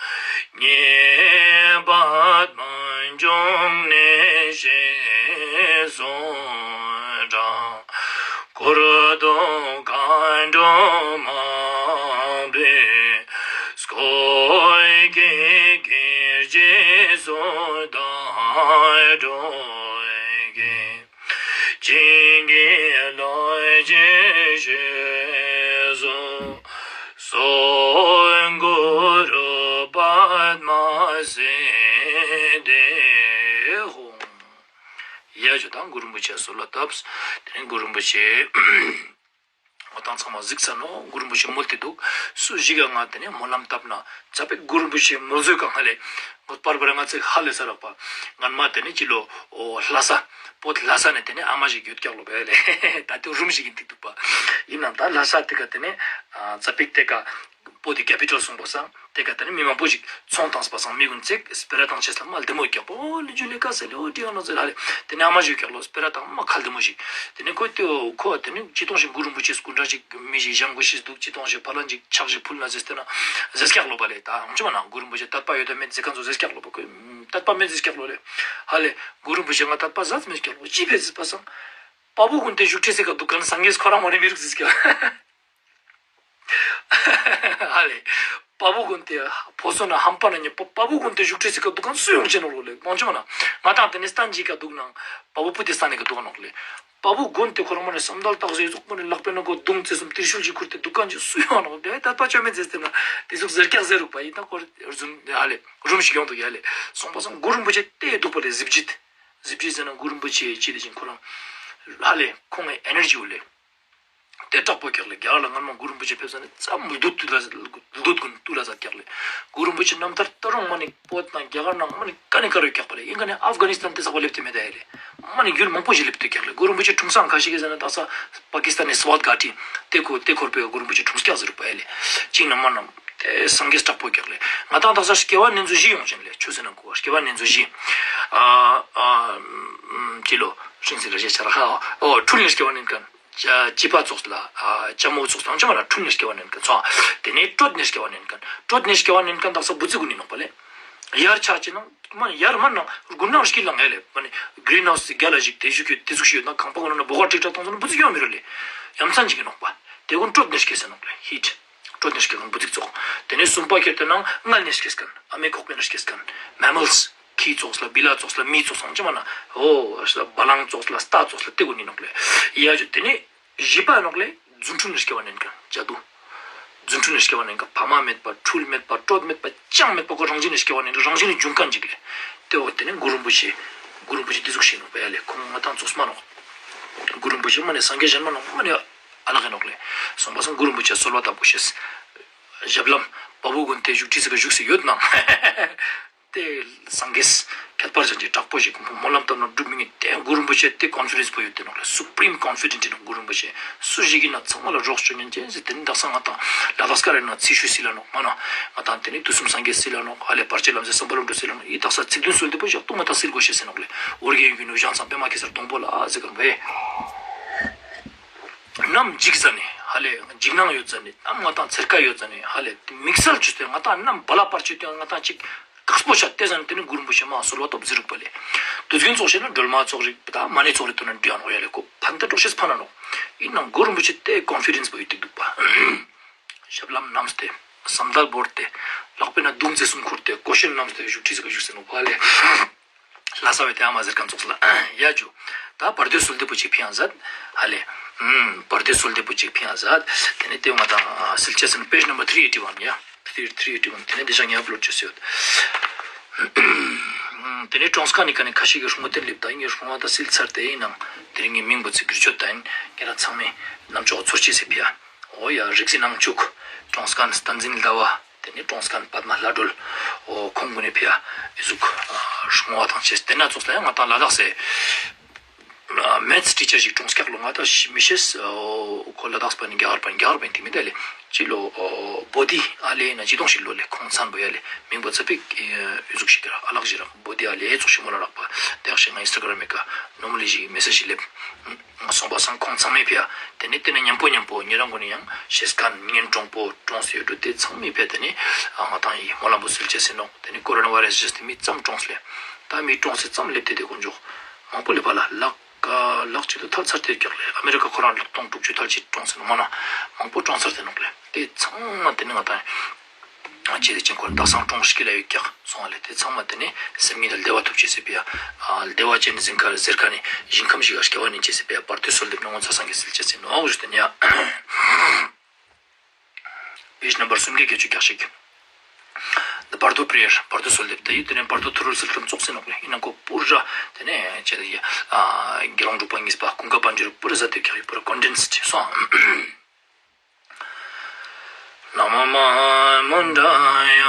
ངེས་པར་མ་འབྱུང་ནས་ཞེས་སུ་གྲགས། འཁོར་དང་མཁའ་འགྲོ་མང་པོས་བསྐོར་གྱིས་ཀྱི་རྗེས་སུ་བདག་འགྲོ་གི། བྱིན་གྱིས་རློབ་ཅིང་ཞེས་སུ་གསོལ། གུ་རུ་པདྨ་སིདྡྷི་ཧཱུྃ། ཡ་ཇོ་དང་གུ་རུ་རིན་པོ་ཆེ་གསོལ་བ་བཏབ། དེ་ནས་གུ་རུ་རིན་པོ་ཆེ་ང་དང་ཚང་མ་གཟིགས་ས་ནོ་གུ་རུ་རིན་པོ་ཆེ་མོལ་ཏེ་འདུག་སུ་ཞིག་ག་ང་དེ་ནས་སྨོན་ལམ་བཏབ་ན་ཙ་པིག་གུ་རུ་རིན་པོ་ཆེ་མོལ་བཟོས་གང་ཧ་ལས། ངོ་པར་པར་ང་ཚིག་ཧ་ལས་ས་རག་པ། ངན་མ་དེ་ནས་ཅི་ལོ། ཨོ་ལྷ་ས། བོད་ལྷ་ས་ནས་དེ་ནས་ཨ་མ་ཞིག་ཡོད་ཀྱག་ལོ་བས་ལས། ད་དེ་རུམ་ཞིག་ཡིན་ཏིག་འདུག་པ། ཡིན་ནམ་ད་ལྷ་ས་དེ་ག་དེ་ནས་ཙ་པིག་དེ་ག་བོད་དེ་ག་པི་ཊལ་སོང་པ་སང་དེ་ག་དེ་ནས་མི་མང་པོ་ཞིག་ཚོང་བཏང་པ་སང་མི་ཀུན་ཚིག་སྤེ་ར་བཏང་ཆེས་ལ་མ་ལྡེ་མོ་ཡོད་ཀྱག་པོ་ལི་ཇུ་ལི་ཀ་ས་ལི་ཨོ་ཏི་ཡང་ནོ་ཟེར་ཧ་ལས། དེ་ནས་ཨ་མ་ཞིག་ཡོད་ཀྱག་ལོ་སྤེ་ར་བཏང་མ་ཁ་ལྡེ་མོ་ཞིག་དེ་ནས་ཁོ་དེ་ཁོ་དེ་ནས་ཅི་གཏོང་ཞིག་གུ་རུ་རིན་པོ་ཆེ་སྐུ་འདྲ་ཞིག་མི་ཞིག་བཞེངས་དགོས་ཤེས་འདུག་ཅི་གཏོང་ཞིག་ཕ་ལན་ཅིག་ཕྱག་ཞིག་ཕུལ་ན་ཟེར་ཏེ་ན་ཟེར་ཀྱག་ལོ་པ་ལས། ད་ཧང་ཆུ་མ་ན་གུ་རུ་རིན་པོ་ཆེ་དད་པ་ཡོད་དམ་མེད་ཟེར་ཁ་ཚོ་ཟེར་ཀྱག་ལོ་པ། ཁོས་དད་པ་མེད་ཟེར་ཀྱག་ལོ་ལས། ཧ་ལས་གུ་རུ་རིན་པོ་ཆེ་ང་དད་པ་ཟ་མེད་ཀྱག་ལོ། ཅི་ཕེ་ཟེར་པ་སང་དཔའ་བོ་ཀུན་ཏེ་བཞུགས་ཁྲི་སེ་ཀ་འདུག་ག་ན་སངས་རྒྱས་ཁོ་རང་མ་རེད་མི་རིགས་ཟེར་ཀྱག་ཧ་ལས། དཔའ་བོ་ཀུན་ཏེ་ཕོ་སོ་ན་ཧམ་པ་ན་ཉེ་དཔའ་བོ་ཀུན་ཏེ་བཞུགས་ཁྲི་སེ་ཀ་འདུག་ག་ན་སུ་ཡོང་ཆེ་ནོ་ལོ་ལས། ཧང་ཆུ་མ་ན་ང་དང་དེ་ནས་སྟན་ཅིག་ག་འདུག་ན་དཔའ་བོ་པུ་ཏི་ས་ནས་ཀ་འདུག་ག་ནོ་ལས། དཔའ་བོ་དགོན་དེ་ཁོ་རང་མ་ནས་བསམ་དལ་བཏགས་ཟེར་ཟུག་མ་ནས་ལག་པའི་ནང་གོ་མདུང་རྩེ་གསུམ་ཏིར་ཤུལ་གྱིས་ཁུར་ཏེ་འདུག་ག་ཅིག་སུ་ཡོང་ནོ་དེ་བས་དད་པ་བཅོས་མེད་ཟེར་ཏེ་ན་དེ་ཟུག་ཟེར་ཀྱག་ཟེར་རུག་པ་ཡིན་ད་ཁོ་རུམ་ཡ་ལེ་རུམ་ཞིག་ཡོང་འདུག་ཡ་ལེ། སོང་པ་སང་གུ་རུ་རིན་པོ་ཆེ་ལྟས་འདུག་པ་ལེ་གཟི་བརྗིད། གཟི་བརྗིད་ཟེར་ན་གུ་རུ་རིན་པོ་ཆེ་ཅི་དེ་བཞིན་ཁོ་རང་ཧ་ལས་ཁོང་གི་ཨེ་ནར་ཇི་ཡོད་ལེ། དེ་དྲག་པོ་རྒྱག་ལེ། རྒྱ་གར་ལ་སྔ་མོ་གུ་རུ་རིན་པོ་ཆེ་ཕེབས་ས་ནས་ཙམ་མི་སྡུག་ཏུ་ལ་སྡུག་ཀུན་ཏུ་ལ་ཟ་རྒྱག་ལེ། གུ་རུ་རིན་པོ་ཆེ་རྣམ་ཐར་ལྟ་རུང་མ་ནི་བོད་དང་རྒྱ་གར་ནང་མ་ནི་ཀ་ནི་ཀ་རུ་རྒྱག་པ་ལེ། ཡིན་ག་ནི་ཨབ་གྷ་ནི་སི་ཐན་དེ་ཚག་པ་ལེབ་ཏེ་མེད་ད་ཡ་ལེ། མ་ནི་ཡུལ་མང་པོ་ཞིག་ལེབ་ཏུ་རྒྱག་ལེ། གུ་རུ་རིན་པོ་ཆེ་འཁྲུངས་ས་ཁ་ཤས་ཀྱི་ཟ་ན་དག་ས་པ་ཀི་སི་ཐན་ནི་སི་ཝཱད་གྷ་ཊི་དེ་ཁོ་དེ་ཁོར་པའི་གུ་རུ་རིན་པོ་ཆེ་འཁྲུངས་སྐྱག་ཟེར་རུ་པ་ཡ་ལེ། ཅིང་ན་མ་ནམ་དེ་སངས་རྒྱས་དྲག་པོ་རྒྱག་ལེ། ང་དང་དག་ས་སྐྱེ་བ་ནེ་ཙོ་བཞི་ཡོང་ཅན་ལེ། ཆུ་སེ་ན་གུ་བ་སྐྱེ་བ་ནེ་ཙོ་བཞི། ཨ་ཨ་ཅི་ལོ་ཤིང་སེ་ར་ཞེ་ཆ་ར་ཧ་ཨོ་འཁྲུལ་ནས་སྐྱེ་བ་ནེན་མཁན། བྱ་བྱིས་པ་ཙོགས་ལ་ཨ་ལྕམ་མོ་ཙོགས་དང་ཅི་མ་ལ་འཁྲུལ་ནས་སྐྱེ་བ་ནེན་མཁན་ཚོ། དེ་ནས་གྲོད་ནས་སྐྱེ་བ་ནེན་མཁན། གྲོད་ནས་སྐྱེ་བ་ནེན་མཁན་དག་ས་བུ་ཙི་གུ་ནི་ནོག་པ་ལེ། ཡར་ཆ་ཅི་ནང་མ་ཡར་མ་ནང་དགུན་ནང་སྐྱིད་ལ་ངེ་ལེ་མ་ནི་གྷི་རིན་ཧའུ་སི་ག་ལ་ཞིག་དེ་ཞུ་གི་དེ་ཟུག་ཞུ་ཡོད་ན་ཁང་པ་གོ་ན་འབོ་ག་ཀྲིག་ཀྲ་གཏོང་ཚོ་ན་བུ་ཙི་ཡོང་མི་རུ་ལེ། ཡ་མཚན་ཅིག་གི་ནོག་པ། དེ་གུན་གྲོད་ནས་སྐྱེ་སེ་ནོག་ལེ་ཧིད། གྲོད་ནས་སྐྱེ་ཁང་བུ་ཙིག་ཙོག། དེ་ནས་སུམ་པ་ཁྱེར་ཏེ་ནང་མངལ་ནས་སྐྱེ་མཁན་ཨ་མའི་ཁོག་པའི་ནང་སྐྱེ་མཁན་མེ་མལ་སི། ཁྱི་ཙོགས་ལ་བི་ལ་ཙོགས་ལ་མི་ཙོགས་སང་ཅི་མ་ན་ཨོ་བ་ལང་ཙོགས་ལ་རྟ་ཙོགས་ལ་དེ་གུན་ནི་ནོག་ལེ། ཡ་ཇུ་དེ་ནས་བཞི་པ་ནོག་ལེ། རྫུ་འཕྲུལ་ནས་སྐྱེ་བ་ནེན་མཁན་ཇ་དུ། རྫུ་འཕྲུལ་ནས་སྐྱེ་བ་ནེན་མཁན་ཕ་མ་མེད་པ་འཁྲུལ་མེད་པ་གྲོད་མེད་པ་ཅང་མེད་པ་ཁོ་རང་བཞིན་ནས་སྐྱེ་བ་ནེན་མཁན་རང་བཞིན་ནས་འབྱུང་མཁན་ཅིག་ལེ། དེ་བ་དེ་ནས་གུ་རུ་རིན་པོ་ཆེ། གུ་རུ་རིན་པོ་ཆེ་དེ་ཟུག་ཤེས་ནོག་པ་ཡ་ལེ། ཁོང་ང་དང་ཙོགས་མ་ནོག། གུ་རུ་རིན་པོ་ཆེ་མ་ནས་སངས་རྒྱས་གཞན་མ་ནོག་མ་ནས་ཨ་ལག་ཡིན་ནོག་ལེ། སོང་པ་སང་གུ་རུ་རིན་པོ་ཆེ་གསོལ་བ་བཏབ་དགོས་ཤེས། ཞབས་ལམ་བ་བུ་གུན་དེ་བཞུགས་ཁྲི་ཟེར་ག་བཞུགས་སེ་ཡོད་ནམ། དེ་སངས་རྒྱས་ཁྱད་པར་ཅན་གྱི་དྲག་པོ་ཞིག་ཁོང་སྨོན་ལམ་བཏབ་ན་འགྲུབ་མི་ངེས་དེ་གུ་རུ་རིན་པོ་ཆེ་དེ་ཀོན་ཕི་ཌེན་སི་པོ་ཡོད་དེ་ནོག་ལེ། སུ་པི་རིམ་ཀོན་ཕི་ཌེན་ཊི་ནོག་གུ་རུ་རིན་པོ་ཆེ། སུ་ཞིག་ཡིན་ན་ཚང་མ་ལ་རོགས་བྱེད་ཉན་ཅན་ཟེར་དེ་ནི་དག་ས་ང་དང་ལ་དྭགས་ཀ་རེ་ན་ཚེ་ཤུལ་སིལ་ལ་ནོག་མ་ན། ང་དང་དེ་ནི་དུས་གསུམ་སངས་རྒྱས་སིལ་ལ་ནོག་ཨ་ལེ་བར་ཆད་ལམ་སེལ་སམ་བྷ་ལུ་འགྲོ་སིལ་ལ་ནོག་ཡི་དག་ས་ཚིག་བདུན་གསོལ་འདེབས་པོ་ཞག་ཏུ་ང་དང་སིལ་དགོས་ཤེས་ཟེར་ནོག་ལེ། ཨོ་རྒྱན་ཡུལ་གྱི་ནུབ་བྱང་མཚམས་པད་མ་གེ་སར་སྡོང་པོ་ལ་ཟེར་གམ་བས། ནམ་འཇིགས་ཟ་ནས་ཧ་ལས་འཇིགས་སྣང་ཡོད་ཟ་ནས་ནམ་ང་དང་ཚེར་ཁ་ཡོད་ཟ་ནས་ཧ་ལས་དམིགས་བསལ་ཆུ་ཚོད་ང་དང་ནམ་བ་ལ་པར་ཆུ་དེ་ང་དང་ཅིག་དཀགས་པོ་ཆ་དེ་ཟ་ནས་དེ་ནི་གུ་རུ་རིན་པོ་ཆེ་མ་གསོལ་བ་སྟོབས་ཟེར་རུག་པ་ལས། དུས་རྒྱུན་ཚོགས་ཤེས་ན་སྒྲོལ་མ་ཚོགས་རིག་ད་མ་ཎི་ཚོགས་རིག་ཏུ་ན་འདྲི་ཨ་ནོག་ཡ་ལས་ཁོ་ཕན་ད་འགྲོགས་ཤེས་ཕན་ན་ནོག། ཡིན་ནང་གུ་རུ་རིན་པོ་ཆེ་དེ་ཀོན་ཕི་ཌེན་སི་པོ་ཡོད་དེ་འདུག་པ། ཞབས་ལམ་བསྣམས་ཏེ། བསམ་དར་བོར་ཏེ། ལག་པའི་ནང་མདུང་རྩེ་གསུམ་ཁུར་ཏེ་གོ་ཤེན་བསྣམས་ཏེ་བཞུགས་ཁྲི་ཟིག་ག་བཞུགས་ཟེར་ནོག་པ་ལས། ལྷ་ས་བའི་དེ་ཨ་མ་ཟེར་ཁན་ཙོགས་ལ་ཡ་ཇུ། ད་བར་དོའི་གསོལ་འདེབས་པོ་ཅིག་ཕི་ཡང་ཟད། ཧ་ལས། ཨུམ། བར་དོའི་གསོལ་འདེབས་པོ་ཅིག་ཕི་ཡང་ཟད། དེ་ནས་དེ་ང་དང་སིལ་ཆ་ཟིན་པེ་ཇི་ནམ་བར་ཐི་རི་ཨེ་ཊི་ཝན་ཡ། ཐི་རི་ཨེ་ཊི་ཝན་དེ་ནས་དེ་ཞག་ངས་ཨབ་ལོཌ་བྱས་ཡོད། དེ་ནས་གྲོངས་ཁ་ནི་ཀ་ནས་ཁ་ཤས་ཀྱི་སྲུང་མ་དེ་སླེབས་ད་ཡིན་ངས་སྲུང་མ་ད་སིལ་ཚར་དེ་ཡིན་ནང་དེ་རིང་ངའི་མིང་པོ་ཚིག་གིར་ཆོད་ད་ཡིན་ཁྱེད་རང་ཚང་མས་ནམ་ཅོག་ཚོར་ཅེས་སི་ཕི་ཡ། ཨོ་ཡ་རིག་འཛིན་ནང་བཅུག་གྲོངས་ཁ་ནི་བསྟན་འཛིན་ཟླ་བ། དེ་ནས་གྲོངས་ཁ་ནི་པདྨ་ལྷ་སྒྲོལ། ཨོ་ཁོང་ཀུན་ནས་ཕི་ཡ། ཨི་ཟུག་སྲུང་བ་དང་བཅས་དེ་ན་ཚོགས་ལ་ཡང་ང་དང་ལ་དྭགས་སེ། མེཐ་སི་ཊི་ཆར་ཞིག་གྲོངས་སྐྱག་ལོ་ང་ད་ཤི་མི་ཤེས། ཨོ་ཁོ་ལ་དྭགས་པ་ནི་རྒྱ་གར་པ་ནི་རྒྱ་གར་པ་ནི་དེ་མི་ད་ལེ། ཅི་ལོ་ཨོ་བོ་དི་ཨ་ལེ་ན་ཅི་དོང་ཞིག་ལོ་ལེ་ཁོང་ཚན་པོ་ཡ་ལེ་མིང་པོ་ཚ་པིག་ཨི་ཟུག་ཞིག་གི་ར་ཨ་ལག་ཞིག་ར་བོ་དི་ཨ་ལེ་ཙོགས་ཞིག་མོ་ལ་རག་པ་དེ་ཡག་ཞིག་ང་ཨིན་སི་ཊ་གྷ་རམ་མི་ཀ་ནོར་མ་ལི་ཞིག་མེ་སེ་ཇི་ཞིག་ལེབ། སོང་པ་སང་ཁོང་ཚང་མས་ཕི་ཡ། དེ་ནས་དེ་ནས་མཉམ་པོ་མཉམ་པོ་ཉེ་རང་ཀུན་ནས་ཡང་ཤེས་ཁན་གཉེན་གྲོགས་པོ་གྲོངས་སེ་ཡོད་འགྲོ་དེ་ཚང་མས་ཕི་ཡ་དེ་ནས་ང་དང་ཡི་སྨོན་ལམ་པོ་སེལ་ཆེ་ཟེར་ནོག། དེ་ནས་ཀོ་རོ་ན་བྷ་ར་སི་ཅེས་དེ་མི་ཙམ་གྲོངས་སེ་ལེ། ད་མི་གྲོངས་སེ་ཙམ་ལེབ་དེ་དེ་དཀོན་མཆོག་མང་པོ་ལེབ་པ་ལ་ལག་ལག་ཅིག་ཏུ་ཐལ་ཚར་དེ་རྒྱག་ལེ། ཨ་མེ་རི་ཀ་ཁོ་རང་ལག་སྟོང་དྲུག་ཅུ་ཐལ་ཅིག་གྲོངས་སེ་ནོག་མ་ན་མང་པོ་གྲོངས་ཚར་དེ་ནོག་ལེ། དེ་ཚང་མ་དེ་ནས་ང་དང་ཆེ་དེ་ཅན་ཁོ་ར་ད་སང་གྲོངས་ཤིག་ལ་ཡོད་ཀྱག་སོང་བ་ལས་དེ་ཚང་མ་དེ་ནས་སེམས་ཉིད་ལ་བདེ་བ་ཐོབ་ཅེས་ཟེར་བའི་ཨ་བདེ་བ་ཅན་ནི་ཟིན་ཁ་ཟེར་ཁ་ནས་ཞིང་ཁམས་ཤིག་ཨ་སྐྱེ་བ་ནི་ཅེས་ཟེར་བའི་བར་དོའི་གསོལ་འདེབས་ནང་ཚ་སང་གི་སིལ་ཅེས་ཟེར་ནོག་ཞུ་དེ་ནས་ཡ། པེ་ཇི་ནམ་བར་སུམ་བརྒྱ་བརྒྱད་ཅུ་གྱ་གཅིག་བར་དོ་པྲེ་ཡར་བར་དོ་གསོལ་འདེབས་ད་ཡོད་དེ་ནས་བར་དོ་ཐུ་རུལ་སིལ་ཁམས་ཙོགས་ཟེར་ནོག་ལེ། ཡིན་ན་ཁོ་པུ་ར་དེ་ནས་ཅེས་ཡ་དགེ་སློང་དྲུག་པ་གཉིས་པ་ཀུན་དགའ་དཔལ་འབྱོར་པུ་ར་ཟ་དེ་ཀྱག་ཡོད་པུ་ར་ཀོན་ཌེན་སི་ཊི་སོང་། ན་མོ་མ་མུ་ཌ་ཡ།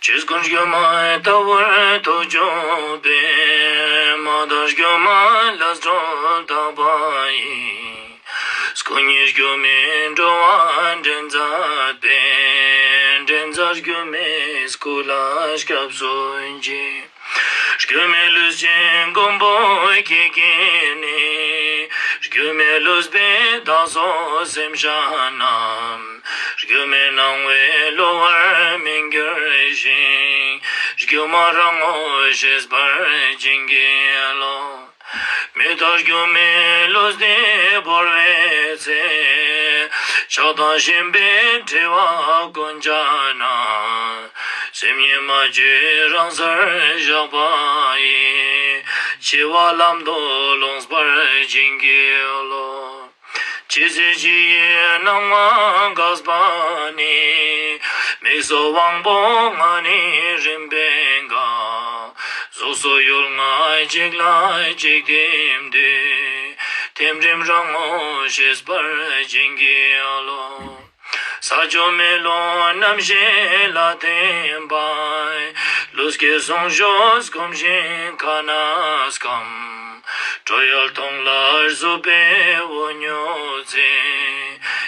ཆོས་ཀུན་སྒྱུ་མ་ལྟ་བུར་ཐུགས་ཆུད་པས། མ་དག་སྒྱུ་མ་ལ་སྒྲོ་བཏགས་པ་ཡིས། སྐུ་ཉིད་སྒྱུ་མའི་འགྲོ་བ་འདྲེན་མཛད་པས། འདྲེན་མཛད་སྒྱུ་མའི་སྐུ་ལ་སྐྱབས་སུ་མཆི། སྒྱུ་མའི་ལུས་ཅན་མགོན་པོ་ཁྱེད་ཀྱིས་ནི། སྒྱུ་མའི་ལུས་པའི་བདག་སོགས་སེམས་ཅན་རྣམས། སྒྱུ་མའི་སྣང་བས་བསླུ་བར་མི་འགྱུར་ཞིང་། སྒྱུ་མ་རང་ངོ་ཤེས་པར་བྱིན་གྱིས་རློབས། མི་རྟག་སྒྱུ་མའི་ལུས་འདི་བོར་བའི་ཚེ། ཆགས་སྡང་ཞེན་པའི་འཁྲི་བ་ཀུན་བཅད་ནས། སེམས་ཉིད་མ་བཅོས་རང་སར་བཞག་པ་ཡིས། འཆི་བ་ལམ་དུ་ལོངས་པར་བྱིན་གྱིས་རློབས། ཇི་སྲིད་ཕྱི་ཡི་སྣང་བ་འགགས་པ་ནི། མིག་སོགས་དབང་པོ་ལྔ་ནི་རིམ་པས་འགག་གཟུགས་སོགས་ཡུལ་ལྔ་གཅིག་ལ་གཅིག་བསྟིམ་དུས། ཐིམ་རིམ་རང་ངོ་ཤེས་པར་བྱིན་གྱིས་རློབས། ས་ཆུ་མེ་རླུང་རྣམ་ཤེས་ལ་ཐིམ་པ། ཀླུ་སྐྱེས་སོང་ཤོས་སྐོམ་ཞིང་ཁ་ན་སྐམ། དྲོད་ཡལ་མཐོང་ལ་བཟོད་པའི་འོ་ཉོ་ཚེ།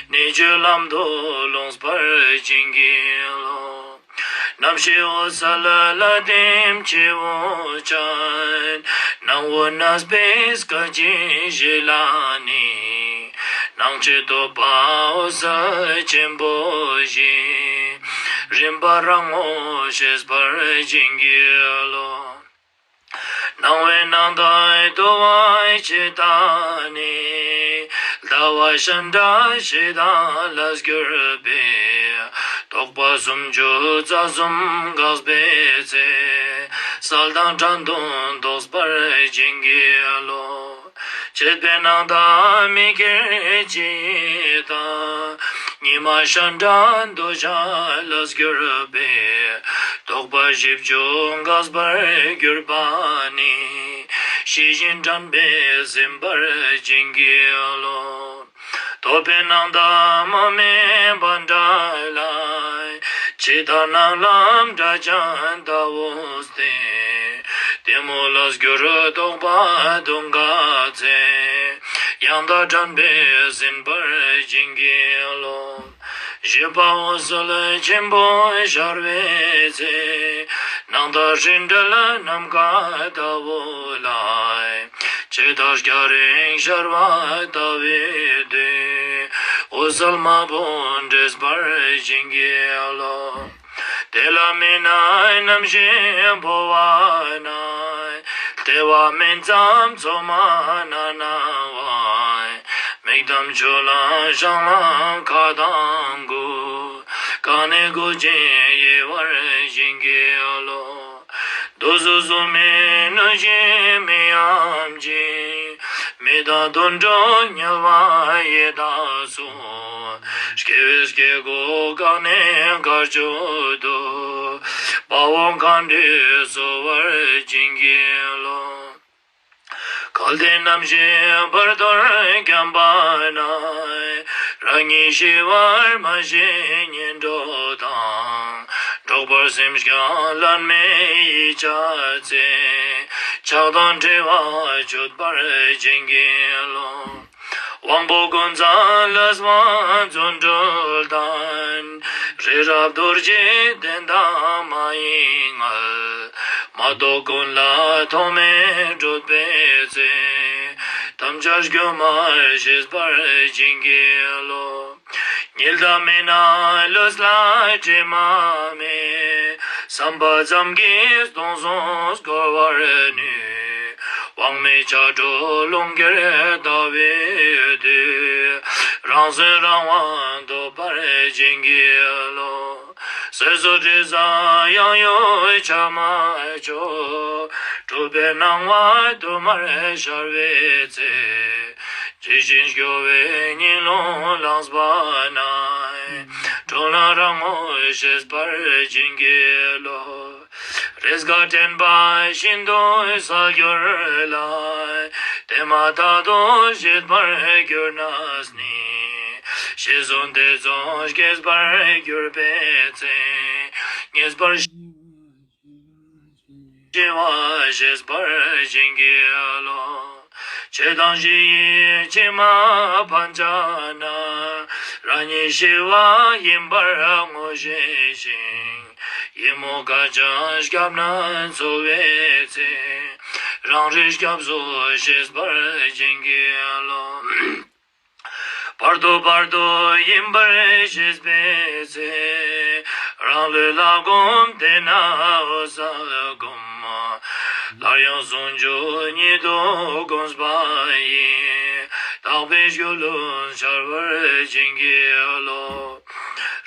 གནད་གཅོད་ལམ་དུ་ལོངས་པར་བྱིན་གྱིས་རློབས། རྣམ་ཤེས་འོད་གསལ་ལ་ལྟེམ་ཆེ་བོ་ཅན། སྣང་བ་གནས་པའི་སྐད་ཅིག་ཞིག་ལ་ནི། སྣང་མཆེད་རྟོག་པ་འོད་གསལ་ཆེན་པོ་བཞི། རིམ་པ་རང་ངོ་ཤེས་པར་བྱིན་གྱིས་རློབས། སྣང་བའི་སྣང་དག་རྟོག་པའི་ཆོས་དག་ནི། ཟླ་བ་ཤར་འདྲ་ཞེ་སྡང་ལས་གྱུར་པའི། རྟོག་པ་སུམ་ཅུ་རྩ་གསུམ་འགགས་པའི་ཚེ། གསལ་དྭངས་ཕྲན་དུ་རྟོགས་པར་བྱིན་གྱིས་རློབས། མཆེད་པའི་སྣང་དག་མི་དགེ་བ་བཞི་དང་། ཉི་མ་ཤར་འདྲ་འདུ་བྱེད་ལས་གྱུར་པའི། རྟོག་པ་བཞི་བཅུ་འགགས་པར་གྱུར་པ་ནི། ཤེས་བཞིན་དྲན་པས་ཟིན་པར་བྱིན་གྱིས་རློབས། རྟོག་པའི་སྣང་དག་མ་རྨོས་པ་འདྲ་ལ། ཇི་ལྟར་སྣང་ལམ་སྒྲ་གཅན་ལྟ་བུ་སྟེ། གཏི་མུག་ལས་གྱུར་རྟོག་པ་དུག་ལྔའི་ཚེ། ཡང་དག་དྲན་པས་ཟིན་པར་བྱིན་གྱིས་རློབས། བཞི་པ་འོད་གསལ་ཆེན་པོ་ཤར་བའི་ཚེ། སྣང་དག་སྤྲིན་བྲལ་ནམ་མཁའ་ལྟ་བུ་ལ། ཇི་ལྟར་སྐྱ་རེངས་ཤར་བ་ལྟ་བུའི་དུས། འོད་གསལ་མ་བུ་འདྲེས་པར་བྱིན་གྱིས་རློབས། དེ་ལ་མི་སྣང་རྣམ་ཤེས་འཕོ་བ་ན། ལྟེ་བ་སྨིན་མཚམས་མཚོ་མ་ན་ན་བ། མིག་དམ་ཆུ་ལ་བཤང་ལ་ཁ་དང་དགུ། གང་གནས་དགུ་ཅན་ཡལ་བར་བྱིན་གྱིས་རློབས། འདུ་འཛི་གཟུགས་མེད་གནོད་སྦྱིན་མི་ཡམ་གྱི། མི་དང་དུད་འགྲོ་དམྱལ་བ་ཡི་དྭགས་སོགས། སྐྱེ་བའི་སྐྱེ་སྒོ་གང་གནས་གར་སྤྱོད་དུ། དཔའ་བོ་མཁའ་འགྲོས་གསོ་བར་བྱིན་གྱིས་རློབས། གལ་ཏེ་རྣམ་ཤེས་བར་དོར་འཁྱམས་པ་ན། རང་ཉིད་ཤི་བར་མ་ཤེས་ངན་འགྲོ་དང་། འགྲོགས་པར་སེམས་ཀྱང་ལན་མེད་ཡིད་ཆད་ཚེ། ཆགས་སྡང་བྲལ་བ་མཆོད་པར་བྱིན་གྱིས་རློབས། དབང་པོ་ཀུན་ཚང་ལས་དབང་བརྩོན་འགྲུས་ལྡན། རི་རབ་རྡོ་རྗེ་གདན་དང་མ་ཡི་མངལ། མ་རྟོགས་ཀུན་ལ་ཐོགས་མེད་བགྲོད་པའི་ཚེ། དམ་བཅའ་སྒྱུ་མར་ཤེས་པར་བྱིན་གྱིས་རློབས། ཉིད་ལྟ་མི་སྣང་ལུས་ལ་དྲི་མ་མེད། བསམ་པ་ཙམ་གྱིས་སྟོང་གསུམ་བསྐོར་བར་ནུས། དབང་མེད་ཆགས་བྲལ་རླུང་གིས་ལྟ་བའི་དུས། རང་སེམས་རང་དབང་ཐོབ་པར་བྱིན་གྱིས་རློབས། ཟེར་སོགས་དྲི་བཟང་ཡང་ཡང་བྱ་མ་ཆོག། གྲུབ་པའི་སྣང་བ་དུ་མར་ཤར་བའི་ཚེ། ཇི་བཞིན་སྐྱོ་བའི་ཉིན་ལུང་བླངས་པ་ན། གྲོལ་ལམ་རང་ངོ་ཤེས་པར་བྱིན་གྱིས་རློབས། རེས་འགའ་དྲན་པ་ཤིན་ཏུ་གསལ་གྱུར་ལ། དེ་མ་ཐག་ཏུ་ཤེས་པར་གྱུར་ནས་ནི། ཤེས་བཟུང་དེ་བཟུང་སྐྱེས་པར་གྱུར་པའི་ཚེ། ངེས་པར་ཤེས་པ་ཤེས་པར་བྱིན་གྱིས་རློབས། ཆོས་དང་གཞི་ཡི་ཕྱི་མ་ཕན་ཆད་ན། རང་ཉིད་ཤི་བ་ཡིན་པར་ངོ་ཤེས་ཤིང་། ཡིད་མུག་སྐད་ཅིག་སྐྱབས་གནས་འཚོལ་བའི་ཚེ། རང་རིག་སྐྱབས་སུ་ཤེས་པར་བྱིན་གྱིས་རློབས། བར་དོ་བར་དོ་ཡིན་པར་ཤེས་པའི་ཚེ། རང་ལུས་ལ་བསྒོམ་དེ་ན་འོད་གསལ་བསྒོམ། སླར་ཡང་ཟུང་འཇུག་ཉིད་དུ་བསྒོམས་པ་ཡིས། དག་པའི་སྒྱུ་ལུས་འཆར་བར་བྱིན་གྱིས་རློབས།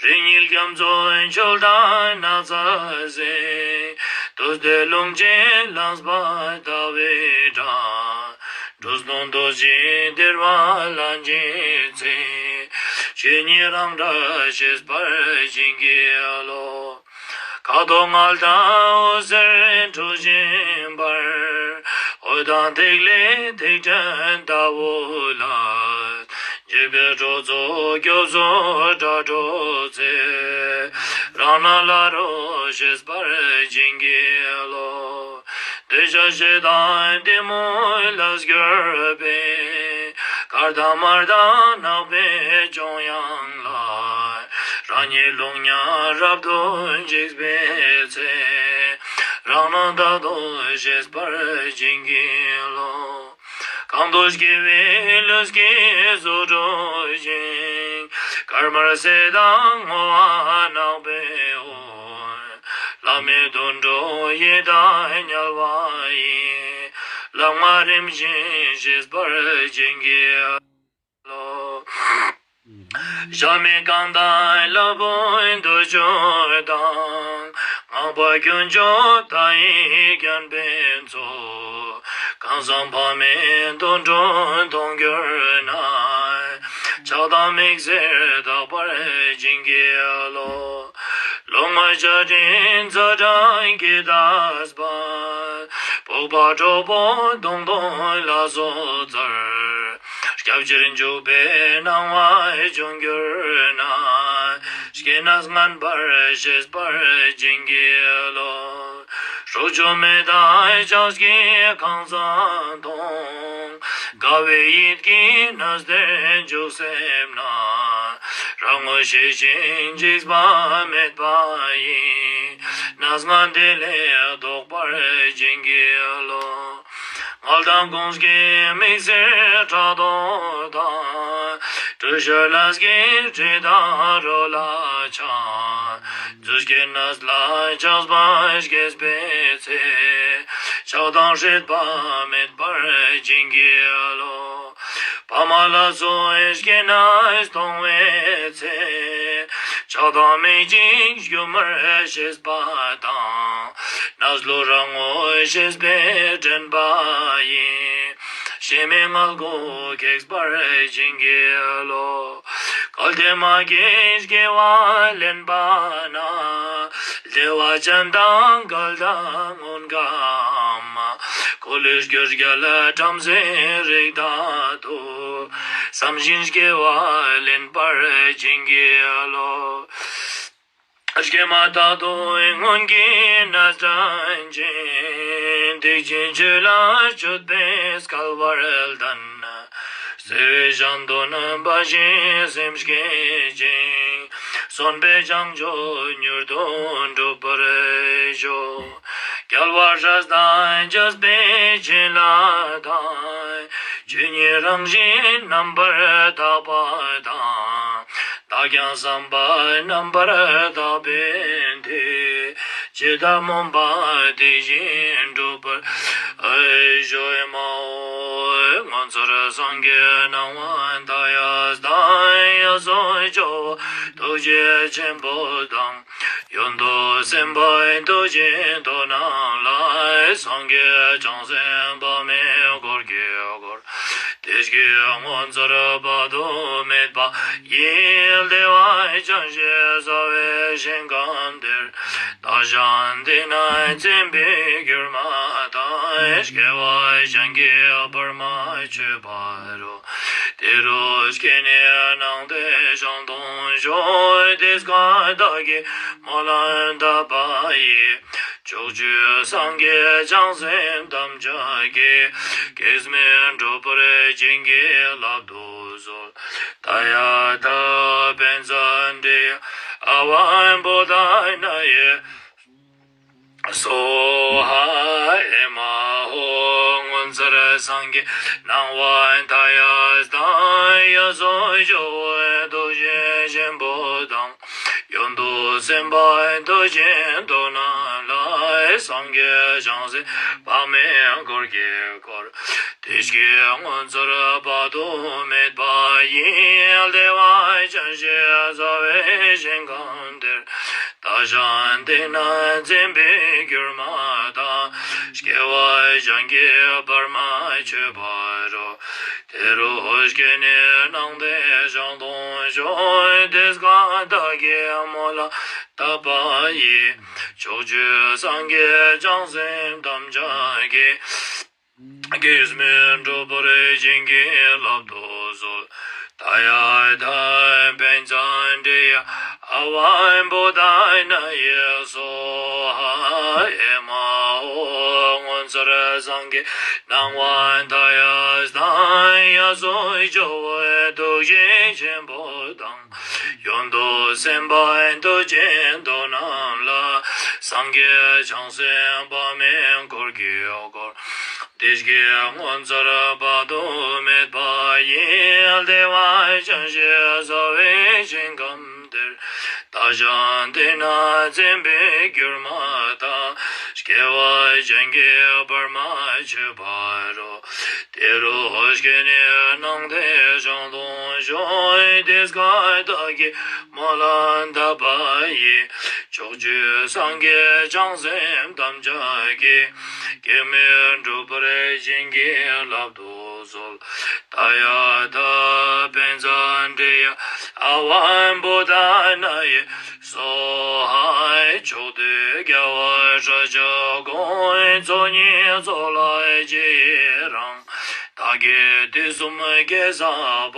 རིང་ཉིད་རྒྱ་མཚོའི་འཁྱིལ་ལྟར་ནགས་ཚལ་ཟེར། དུས་འདས་རླུང་ཆེན་ལངས་པ་ལྟ་བུའི་སྒྲ། འགྲོ་དོན་རྡོ་རྗེའི་བདེ་བ་ལ་འཇིགས་ཚེ། ཆོས་ཉིད་རང་སྒྲ་ཤེས་པར་བྱིན་གྱིས་རློབས། ཁ་དོག་མངལ་དང་འོད་ཟེར་འཕྲོ་བཞིན་པར། འོད་དང་ཐིག་ལེ་ཐིག་ཕྲན་ལྟ་བུ་ལ། འཇིགས་པའི་སྒྲོ་འཛུགས་སྐྱོབ་གསོ་དགྲ་སྒྲོལ་ཚེ། རང་སྣང་ལྷ་རུ་ཞེས་པར་བྱིན་གྱིས་རློབས། འདོད་ཆགས་ཞེ་སྡང་གཏི་མུག་ལས་གྱུར་པའི། དཀར་དང་དམར་དང་ནག་པོའི་འཇོམས་དབྱངས་ལ། རང་ཉིད་རླུང་ཉག་རབ་ཏུ་འཇིགས་པའི་ཚེ། རང་སྣང་རྟག་ཏུ་ཞེས་པར་བྱིན་གྱིས་རློབས། གང་དུ་སྐྱེ་བའི་ལུས་ཀྱི་གཟུགས་འགྲུབ་ཅིང་། དཀར་དམར་སེར་དང་སྔོ་བ་ནག་པོའི་འོད། ལྷ་མིའི་དུད་འགྲོ་ཡི་དྭགས་དམྱལ་བ་ཡི། ལྷག་མ་རིམ་བཞིན་ཞེས་པར་བྱིན་གྱིས་རློབས། ཞབས་མི་རྐང་དང་ལྷ་བུའི་འདུ་བྱེད་དང་། སྔགས་པ་དཀོན་མཆོག་དང་ཡིད་བརྒྱན་པའི་ཚོགས། གང་བསམ་འཕགས་མའི་དུད་འགྲོ་མཐོང་གྱུར་ན། ཆགས་སྡང་མིག་སེར་དག་པར་བྱིན་གྱིས་རློབས། ལོ་ལྔ་ཆར་སྤྲིན་ཚ་གྲང་གིས་འདས་པ། སྤོབས་པ་གྲོགས་པོ་མདུང་ཐུང་ལ་སོགས་ཚར། སྐྱབས་ཕྱིར་འཇུག་པའི་སྣང་བ་བྱུང་གྱུར་ན། སྐྱེ་གནས་ངན་པར་ཤེས་པར་བྱིན་གྱིས་རློབས། སྲོག་གཅོད་མེ་དང་ལྕགས་ཀྱི་ཁང་བཟང་མཐོང་། དགའ་བའི་ཡིད་ཀྱིས་གནས་དེར་འཇུག་སེམས་ན། རང་ངོ་ཤེས་ཤིང་འཇིགས་པ་མེད་པ་ཡིས། གནས་ངན་དེ་ལས་ལྡོག་པར་བྱིན་གྱིས་རློབས། མངལ་དང་ཀུན་གྱི་མིག་སེར་ཕྲག་དོག་དང་། བྲོས་བྱོལ་ལས་ཀྱི་དྲི་དང་རོ་ལ་ཆགས། རྫུས་སྐྱེས་གནས་ལ་ཆགས་པ་སྐྱེས་པའི་ཚེ། ཆགས་སྡང་སྲེད་པ་མེད་པར་བྱིན་གྱིས་རློབས། ཕ་མ་ལ་སོགས་སྐྱེ་གནས་མཐོང་བའི་ཚེ། ཆགས་སྡང་མེད་ཅིང་སྒྱུ་མར་ཤེས་པ་དང་། གནས་ལུགས་རང་ངོ་ཤེས་པའི་དྲན་པ་ཡིས། གཤེད་མའི་མངལ་སྒོ་ཁེགས་པར་བྱིན་གྱིས་རློབས། གལ་ཏེ་མ་སྐྱེས་སྐྱེ་བ་ལེན་པ་ན། བདེ་བ་ཅན་དང་གལ་ཏེ་མངོན་དགའ་མ། འཁོར་ལོས་སྒྱུར་རྒྱལ་བྲམ་ཟེའི་རིགས་དག་ཏུ། བསམ་བཞིན་སྐྱེ་བ་ལེན་པར་བྱིན་གྱིས་རློབས། སྐྱེས་མ་ཐག་ཏུ་སྔོན་གྱི་གནས་དྲན་ཅིང་། སྡིག་ཅན་ཆོས་ལ་སྤྱོད་པའི་སྐལ་བར་ལྡན། བརྩེ་བའི་ཞལ་འདོན་པ་བཞིན་སེམས་བསྐྱེད་ཅིང་། གསོན་པའི་བྱང་ཆུབ་མྱུར་དུ་འགྲུབ་པར་ཤོག། རྒྱལ་བ་སྲས་དང་རྒྱལ་པོའི་བྱིན་རླབས་དང་། ཆོས་ཉིད་རང་བཞིན་རྣམ་པར་དག་པ་དང་། བདག་ཀྱང་བསམ་པ་རྣམ་པར་དག་པའི་མཐུས། ཇི་ལྟར་སྨོན་པ་དེ་བཞིན་འགྲུབ་པར་ཤོག། ཨེ་མ་ཧོ། ངོ་མཚར་སངས་རྒྱས་སྣང་བ་མཐའ་ཡས་དང་། ཡ་སོ་ཇོ་བོ་ཐུགས་རྗེ་ཆེན་པོ་དང་། ཡོན་ཏུ་སེམས་དཔའི་མཐུ་ཆེན་དོ་ན་ལ། སངས་རྒྱས་བྱང་སེམས་དཔག་མེད་འཁོར་གྱིས་བསྐོར། དེ་སྐད་ངོ་མཚར་དཔག་ཏུ་མེད་པ་ཡི། བདེ་བ་ཅན་ཞེས་བྱ་བའི་ཞིང་ཁམས་དེར། བདག་ཀྱང་དེ་ན་འཛིན་པའི་གྱུར་མ་དང་། སྐྱེ་བ་གཞན་གྱིས་བར་མ་ཆོད་པ་རུ། དེ་རུ་སྐྱེས་ནས་སྣང་མཐའི་ཞིང་དུ་བྱོན། དེ་སྐད་བདག་གིས་སྨོན་ལམ་བཏབ་པ་ཡིས། ཕྱོགས་བཅུའི་སངས་རྒྱས་བྱང་སེམས་ཐམས་ཅད་ཀྱིས། སྐྱེས་སྨད་འགྲུབ་པར་བྱིན་གྱིས་བརླབ་ཏུ་གསོལ། ཏདྱ་ཐཱ། པཉྩ་དྲི་ཡ་ཨ་ཝ་བོ་དྷ་ན་ཡེ་སྭཱ་ཧཱ། ཨེ་མ་ཧོ། ངོ་མཚར་སངས་རྒྱས་སྣང་བ་མཐའ་ཡས་དང་། ཡ་སོ་ཇོ་བོ་ཐུགས་རྗེ་ཆེན་པོ་དང་། ཡོན་ཏུ་སེམས་དཔའི་མཐུ་ཆེན་དོ་ན་ལ། སངས་རྒྱས་བྱང་སེམས་དཔག་མེད་འཁོར་གྱིས་བསྐོར། དེ་སྐད་ངོ་མཚར་དཔག་ཏུ་མེད་པ་ཡི། བདེ་བ་ཅན་ཞེས་བྱ་བའི་ཞིང་ཁམས་དེར། བདག་ཀྱང་དེ་ན་འཛིན་པའི་གྱུར་མ་དང་། སྐྱེ་བ་གཞན་གྱིས་བར་མ་ཆོད་པ་རུ། དེ་རུ་སྐྱེས་ནས་སྣང་མཐའི་ཞིང་དུ་བྱོན། དེ་སྐད་བདག་གིས་སྨོན་ལམ་བཏབ་པ་ཡིས། ཕྱོགས་བཅུའི་སངས་རྒྱས་བྱང་སེམས་ཐམས་ཅད་ཀྱིས། གེགས་མེད་འགྲུབ་པར་བྱིན་གྱིས་བརླབ་ཏུ་གསོལ། ཏདྱ་ཐཱ། བཛྲ་ཨ་ཝ་བྷུ་ཏ་ནཱ་ཡེ་སྭཱ་ཧཱ། ཨེ་མ་ཧོ། སྔོན་ཚར་སངས་རྒྱས་སྣང་བ་མཐའ་ཡས་དང་། ཡ་སོ་ཇོ་བོའི་ཐུགས་རྗེ་ཆེན་པོ་དང་། ཡོན་ཏུ་སེམས་དཔའི་མཐུ་ཆེན་ཐོབ་རྣམས་ལ། སངས་རྒྱས་བྱང་སེམས་དཔག་མེད་འཁོར་གྱིས་བསྐོར། བདེ་སྐྱིད་ངོ་མཚར་དཔག་ཏུ་མེད་པ་ཡི། བདེ་བ་ཅན་ཞེས་བྱ་བའི་ཞིང་ཁམས་དེར། བདག་ཀྱང་དེ་ན་མཚན་དཔེར་གྱུར་མ་དང་། སྐྱེ་བ་ཅན་གྱི་བར་མ་ཆོད་པ་རུ། དེ་རུ་སྐྱེས་ནས་སྣང་མཐའི་ལྗང་ཐོང་བཞུགས། དེ་སྐད་བདག་གིས་སྨོན་ལམ་བཏབ་པ་ཡིས། ཕྱོགས་བཅུའི་སངས་རྒྱས་བྱང་སེམས་ཐམས་ཅད་ཀྱིས། གེགས་མེད་འགྲུབ་པར་བྱིན་གྱིས་བརླབ་ཏུ་གསོལ། ཏདྱ་ཐཱ། བཛྲ་ཨ་ཝ་བྷུ་ཏ་ནཱ་ཡེ་སྭཱ་ཧཱ། ཕྱོགས་དུས་རྒྱལ་བ་སྲས་བཅུ་དགོངས། ཚོགས་གཉིས་ཚོགས་ལ་རྗེས་ཡི་རང་། བདག་གིས་དུས་གསུམ་དགེ་བསགས་པ།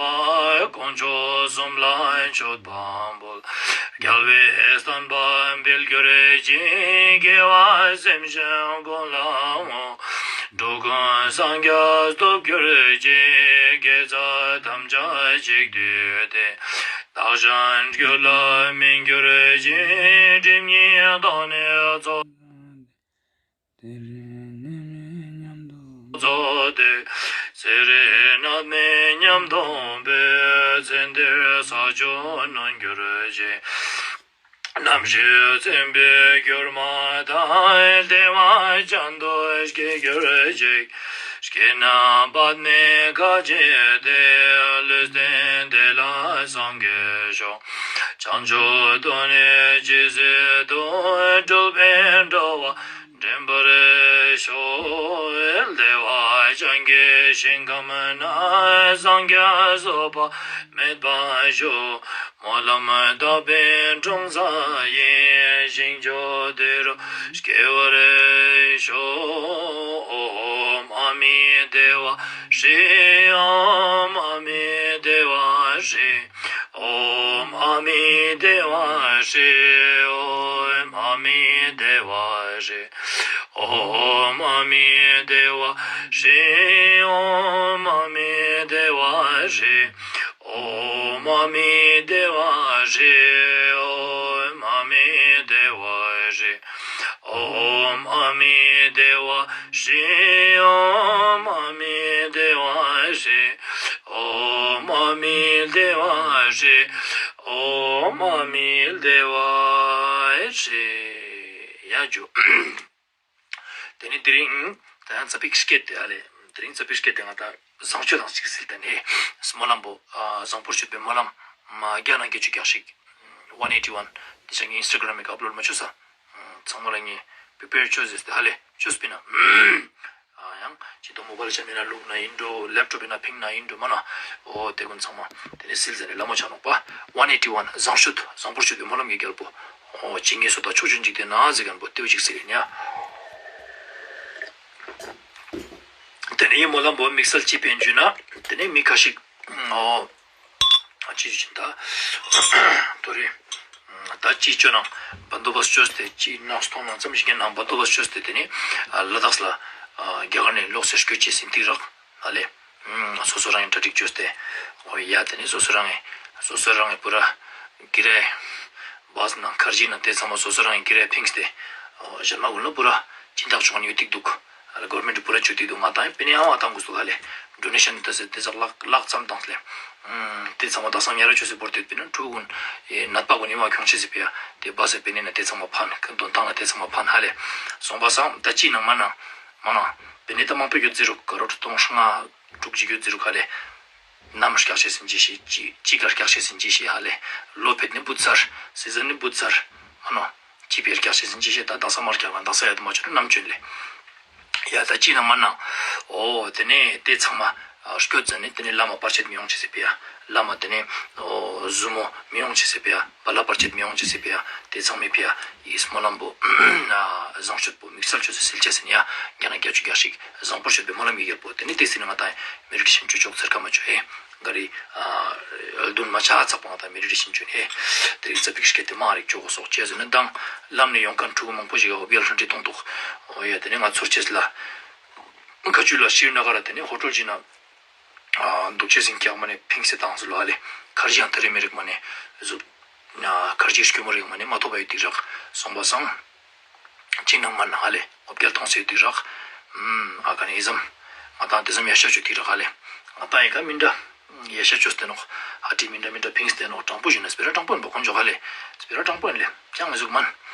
དཀོན་མཆོག་གསུམ་ལ་མཆོད་པ་འབུལ། རྒྱལ་བའི་བསྟན་པ་འཕེལ་གྱུར་ཅིག། དགེ་བ་སེམས་ཅན་ཀུན་ལ་བསྔོ། འགྲོ་ཀུན་སངས་རྒྱས་ཐོབ་གྱུར་ཅིག། དགེ་རྩ་ཐམས་ཅད་གཅིག་བསྡུས་ཏེ། བདག་གཞན་རྒྱུད་ལ་སྨིན་གྱུར་ཅིག། སྒྲིབ་གཉིས་དག་ནས་ཚོགས། དེ་རིང་ནད་མེད་ཉམས་རྟོགས་པའི། ཚེ་རིང་ནད་མེད་ཉམས་རྟོགས་པའི། ཚེ་འདིར་ས་བཅུ་ནོན་གྱུར་ཅིག། རྣམ་ཤེས་མཚན་དཔེར་གྱུར་མ་དང་། བདེ་བ་ཅན་དུ་སྐྱེ་གྱུར་ཅིག། སྐྱེས་ནས་པདྨའི་ཁ་བྱེ་སྟེ། ལུས་རྟེན་དེ་ལ་སངས་རྒྱས་ཤོག། བྱང་ཆུབ་ཏུ་ནི་ཇི་སྲིད་དུ། འགྲུབ་པའི་འགྲོ་བ་འདྲེན་པར་ཤོག། བདེ་བ་ཅན་གྱི་ཞིང་ཁམས་ན། སངས་རྒྱས་བསོད་པ་མེད་པ་ཤོག། སྨོན་ལམ་བཏབ་པའི་འབྲོང་རྩ་ཡི། ཞིང་མཆོག་དེ་རུ་སྐྱེ་བར་ཤོག། ཨོཾ་ཨ་མི་དེ་བ་ཧྲཱིཿ། ཨོཾ་ཨ་མི་དེ་བ་ཧྲཱིཿ། ཨོཾ་ཨ་མི་དེ་བ་ཧྲཱིཿ། ཨོཾ་ཨ་མི་དེ་བ་ཧྲཱིཿ། ཨོཾ་ཨ་མི་དེ་བ་ཧྲཱིཿ། ཨོཾ་ཨ་མི་དེ་བ་ཧྲཱིཿ། ཨོཾ་ཨ་མི་དེ་བ་ཧྲཱིཿ། ཨོཾ་ཨ་མི་དེ་བ་ཧྲཱིཿ། ཨོཾ་ཨ་མི་དེ་བ་ཧྲཱིཿ། ཨོཾ་ཨ་མི་དེ་བ་ཧྲཱིཿ། ཨོཾ་ཨ་མི་དེ་བ་ཧྲཱིཿ། ཨོཾ་ཨ་མི་དེ་བ་ཧྲཱིཿ། ཡ་ཇུ། དེ་ནས་དེ་རིང་ད་ཡང་ཙ་པིག་སྐད་དེ་ཨ་ལེ། དེ་རིང་ཙ་པིག་སྐད་དེ་ང་ད་བཟང་སྤྱོད་དང་གཅིག་སྲིད་དེ་ནས་སྨོན་ལམ་པོ། ཨ། བཟང་པོར་སྤྱོད་པའི་སྨོན་ལམ་མ་རྒྱ་ནང་སྐད་ཆུ་རྒྱག་ཞིག། ཝན་ཨེ་ཊི་ཝན། དེ་ཆ་ངའི་ཨིན་སི་ཊ་གྷ་རམ་གི་ཨབ་ལོཌ་མ་བྱུང་ས། ཚང་མ་ལ་ངས་པི་པེར་བྱོས་ཟེར་ཏེ་ཧ་ལེ་བྱོས་པིན་ན། ཨ་ཡང་ཅི་ཏོ་མོ་བཱལ་ཆ་མེད་ན་བླུགས་ན་ཡིན་འགྲོ། ལེབ་ཊོབ་ཡིན་ན་ཕིང་ན་ཡིན་འགྲོ་མ་ན། ཨོ་དེ་ཀུན་ཚང་མ་དེ་ནས་སིལ་ཟེར་ནས་ལ་མོ་ཆ་ནོག་པ། ཝན་ཨེ་ཊི་ཝན། བཟང་སྤྱོད། བཟང་པོར་སྤྱོད་པའི་སྨོན་ལམ་གྱི་རྒྱལ་པོ། ཨོ་ཇི་སྙེད་སུ་དག་ཕྱོགས་བཅུར་འཇིག་རྟེན་ན་ཟེར་མཁན་པོ་དེའུ་ཅིག་ཟེར་ཡིན་ཡ། དེ་ནས་ཡིན་སྨོན་ལམ་པོ་དམིགས་བསལ་ཅི་ཕན་ཞུས་ན། དེ་ནས་མི་ཁ་ཤིག་ཨོ། ཅི་ཞུ་ཅི་ད། དོ་རེད། ད་ཅི་བཅོ་ན་བན་དོ་བ་སི་བཅོས་ཏེ་ཅི་ནང་སྟོང་ནང་ཙམ་ཞིག་གི་ནང་བན་དོ་བ་སི་བཅོས་ཏེ་དེ་ནས་ལ་དྭགས་ལ་རྒྱ་གར་ནས་ལོག་སེ་སྐྱོད་ཅེས་ཟིན་ཏིག་རག་ཨ་ལེ། སོ་སོ་རང་གི་གྲ་སྒྲིག་བཅོས་ཏེ། ཨོ་ཡ་དེ་ནས་སོ་སོ་རང་གི་སོ་སོ་རང་གི་པུ་ར་ཀི་རེ་བཱས་ནང་ཁར་ཇི་ནང་དེ་ཚང་མ་སོ་སོ་རང་གི་ཀི་རེ་ཕིངས་ཏེ། ཨོ་གཞན་མ་ཀུན་ལ་པུ་ར་སྦྱིན་བདག་ཆོག་ནི་ཡོད་ཏིག་འདུག། ཨ་ལ་གོར་མེན་ཊི་པུ་ར་ཆུ་ཏི་དུ་ང་དང་པི་ནི་ཨང་བ་དང་གུ་སུ་ལ་ལེ། ཌོ་ནེ་ཤན་ད་སེ་དེ་ཟག་ལག་ལག་ཙམ་དང་ལེ། ཨུམ། དེ་ཚང་མ་དག་སང་ཉ་ར་ཆུ་སེ་བོར་དེ་པི་ནི་ཕྲུ་གུན། ཨེ་ནད་པ་གུན་ནི་མ་ཁྱོང་ཆེ་སེ་པི་ཡ། དེ་བ་སེ་པི་ནི་ན་དེ་ཚང་མ་ཕན་ཁ་དོན་ཐང་ལ་དེ་ཚང་མ་ཕན་ཧ་ལེ། སོང་པ་སང་ད་ཅི་ནང་མ་ནང་། མ་ནང་། པི་ནི་ད་མང་པོ་ཡོད་ཟེར་རུ་ཀ་རོར་སྟོང་ལྔ་དྲུག་ཅིག་ཡོད་ཟེར་རུ་ཁ་ལེ། ནམ་སྐྱག་ཤེས་སིན་ཅི་ཤེས་ཅི་ཅི་གར་སྐྱག་ཤེས་སིན་ཅི་ཤེས་ཧ་ལེ། ལོ་ཕེད་ནི་བུད་ཚར། སི་ཟན་ནི་བུད་ཚར། མ་ནོ། ཅི་པེར་སྐྱག་ཤེས་སིན་ཅི་ཤེས་ད་དག་ས་མར་སྐྱག་ལ་དག་ས་ཡ་དུ་མ་ཆུ་ནམ་ཆུན་ལེ། ཡ་ད་ཅི་ན་མ་ན། ཨོ་དེ་ནས་དེ་ཚང་མ་ ཨ་སྐྱོད་ཙ་ནས་དེ་ནས་བླ་མ་བར་ཆད་མི་ཡོང་ཅེས་ཟེར་པས་ཡ། བླ་མ་དེ་ནས་ཨོ་ཟུར་མོ་མི་ཡོང་ཅེས་ཟེར་པས་ཡ། བ་ལ་བར་ཆད་མི་ཡོང་ཅེས་ཟེར་པས་ཡ། དེ་ཚང་མའི་ཕི་ཡ་ཡི་སྨོན་ལམ་པོ་ཨ་བཟང་སྤྱོད་པོ་དམིགས་བསལ་ཆོས་སུ་སེལ་ཅེས་ཟེར་ནས་ཡ། རྒྱ་ན་བརྒྱ་ཆུ་བརྒྱ་ཞིག་བཟང་པོར་སྤྱོད་པའི་སྨོན་ལམ་ཡི་གེ་པོ། དེ་ནས་དེ་ཟེར་ནས་ང་དང་མེ་ཌི་ཊེ་ཤན་བྱོས་ཆོག་ཚར་ཁ་མ་བྱོས་ཨེ། ག་རེ་ཨ་རྡུན་མ་ཆག་ཚག་པ་ང་དང་མེ་ཌི་ཊེ་ཤན་བྱོས་ནས་དེ་རིགས་ཙ་པིག་སྐད་དེ་མ་རིག་ཅོག་གོ་སོགས་བྱས་ཟེར་ནས་དང་ལམ་ནས་ཡོང་མཁན་ཕྲུ་གུ་མང་པོ་ཞིག་ཨོ་བེལ་ཧྲན་ཏི་གཏོང་འདུག་ཨོ་ཡ་དེ་ནས་ང་ཚོར་ཅེས་ལ། ཁ་ཆུ་ལ་ཤིར་ན་ག་ར་དེ་ནས་ཧོ་ཊེལ་ཅིག་ན་ཨ་འདུག་ཅེས་ཟིན་ཀྱག་མ་ནས་ཕིང་སེ་བཏང་སུ་ལ་ཨ་ལེ། ཁར་ཅི་ཡང་ཐ་རེ་མེ་རིག་མ་ནས་ཟུ་ཨ་ཁར་ཅི་སྐྱོ་མོ་རིག་མ་ནས་མ་ཐོབ་པ་ཡོད་དིག་རག་སོང་པ་སང་། ཅི་ནང་མ་ན་ཨ་ལེ་ཨོ་བརྒྱལ་ཐོང་སེ་ཡོད་དིག་རག་ཨ་ཁ་ནས་ཨི་ཙམ་ང་དང་དེ་ཙམ་ཡ་ཤ་ཆུ་དིག་རག་ཨ་ལེ། ང་དང་ཡི་ཁ་མི་འདྲ། ཡ་ཤ་ཆོས་དེ་ནོག་ཧ་ཏི་མི་འདྲ་མི་འདྲ་ཕིངས་དེ་ནོག་དྲང་པོ་ཞུས་ན་སྤེ་ར་དྲང་པོ་ཡིན་པ་དཀོན་མཆོག་ཧ་ལེ། སྤེ་ར་དྲང་པོ་ཡིན་ལེ། ཅང་ཟུག་མན།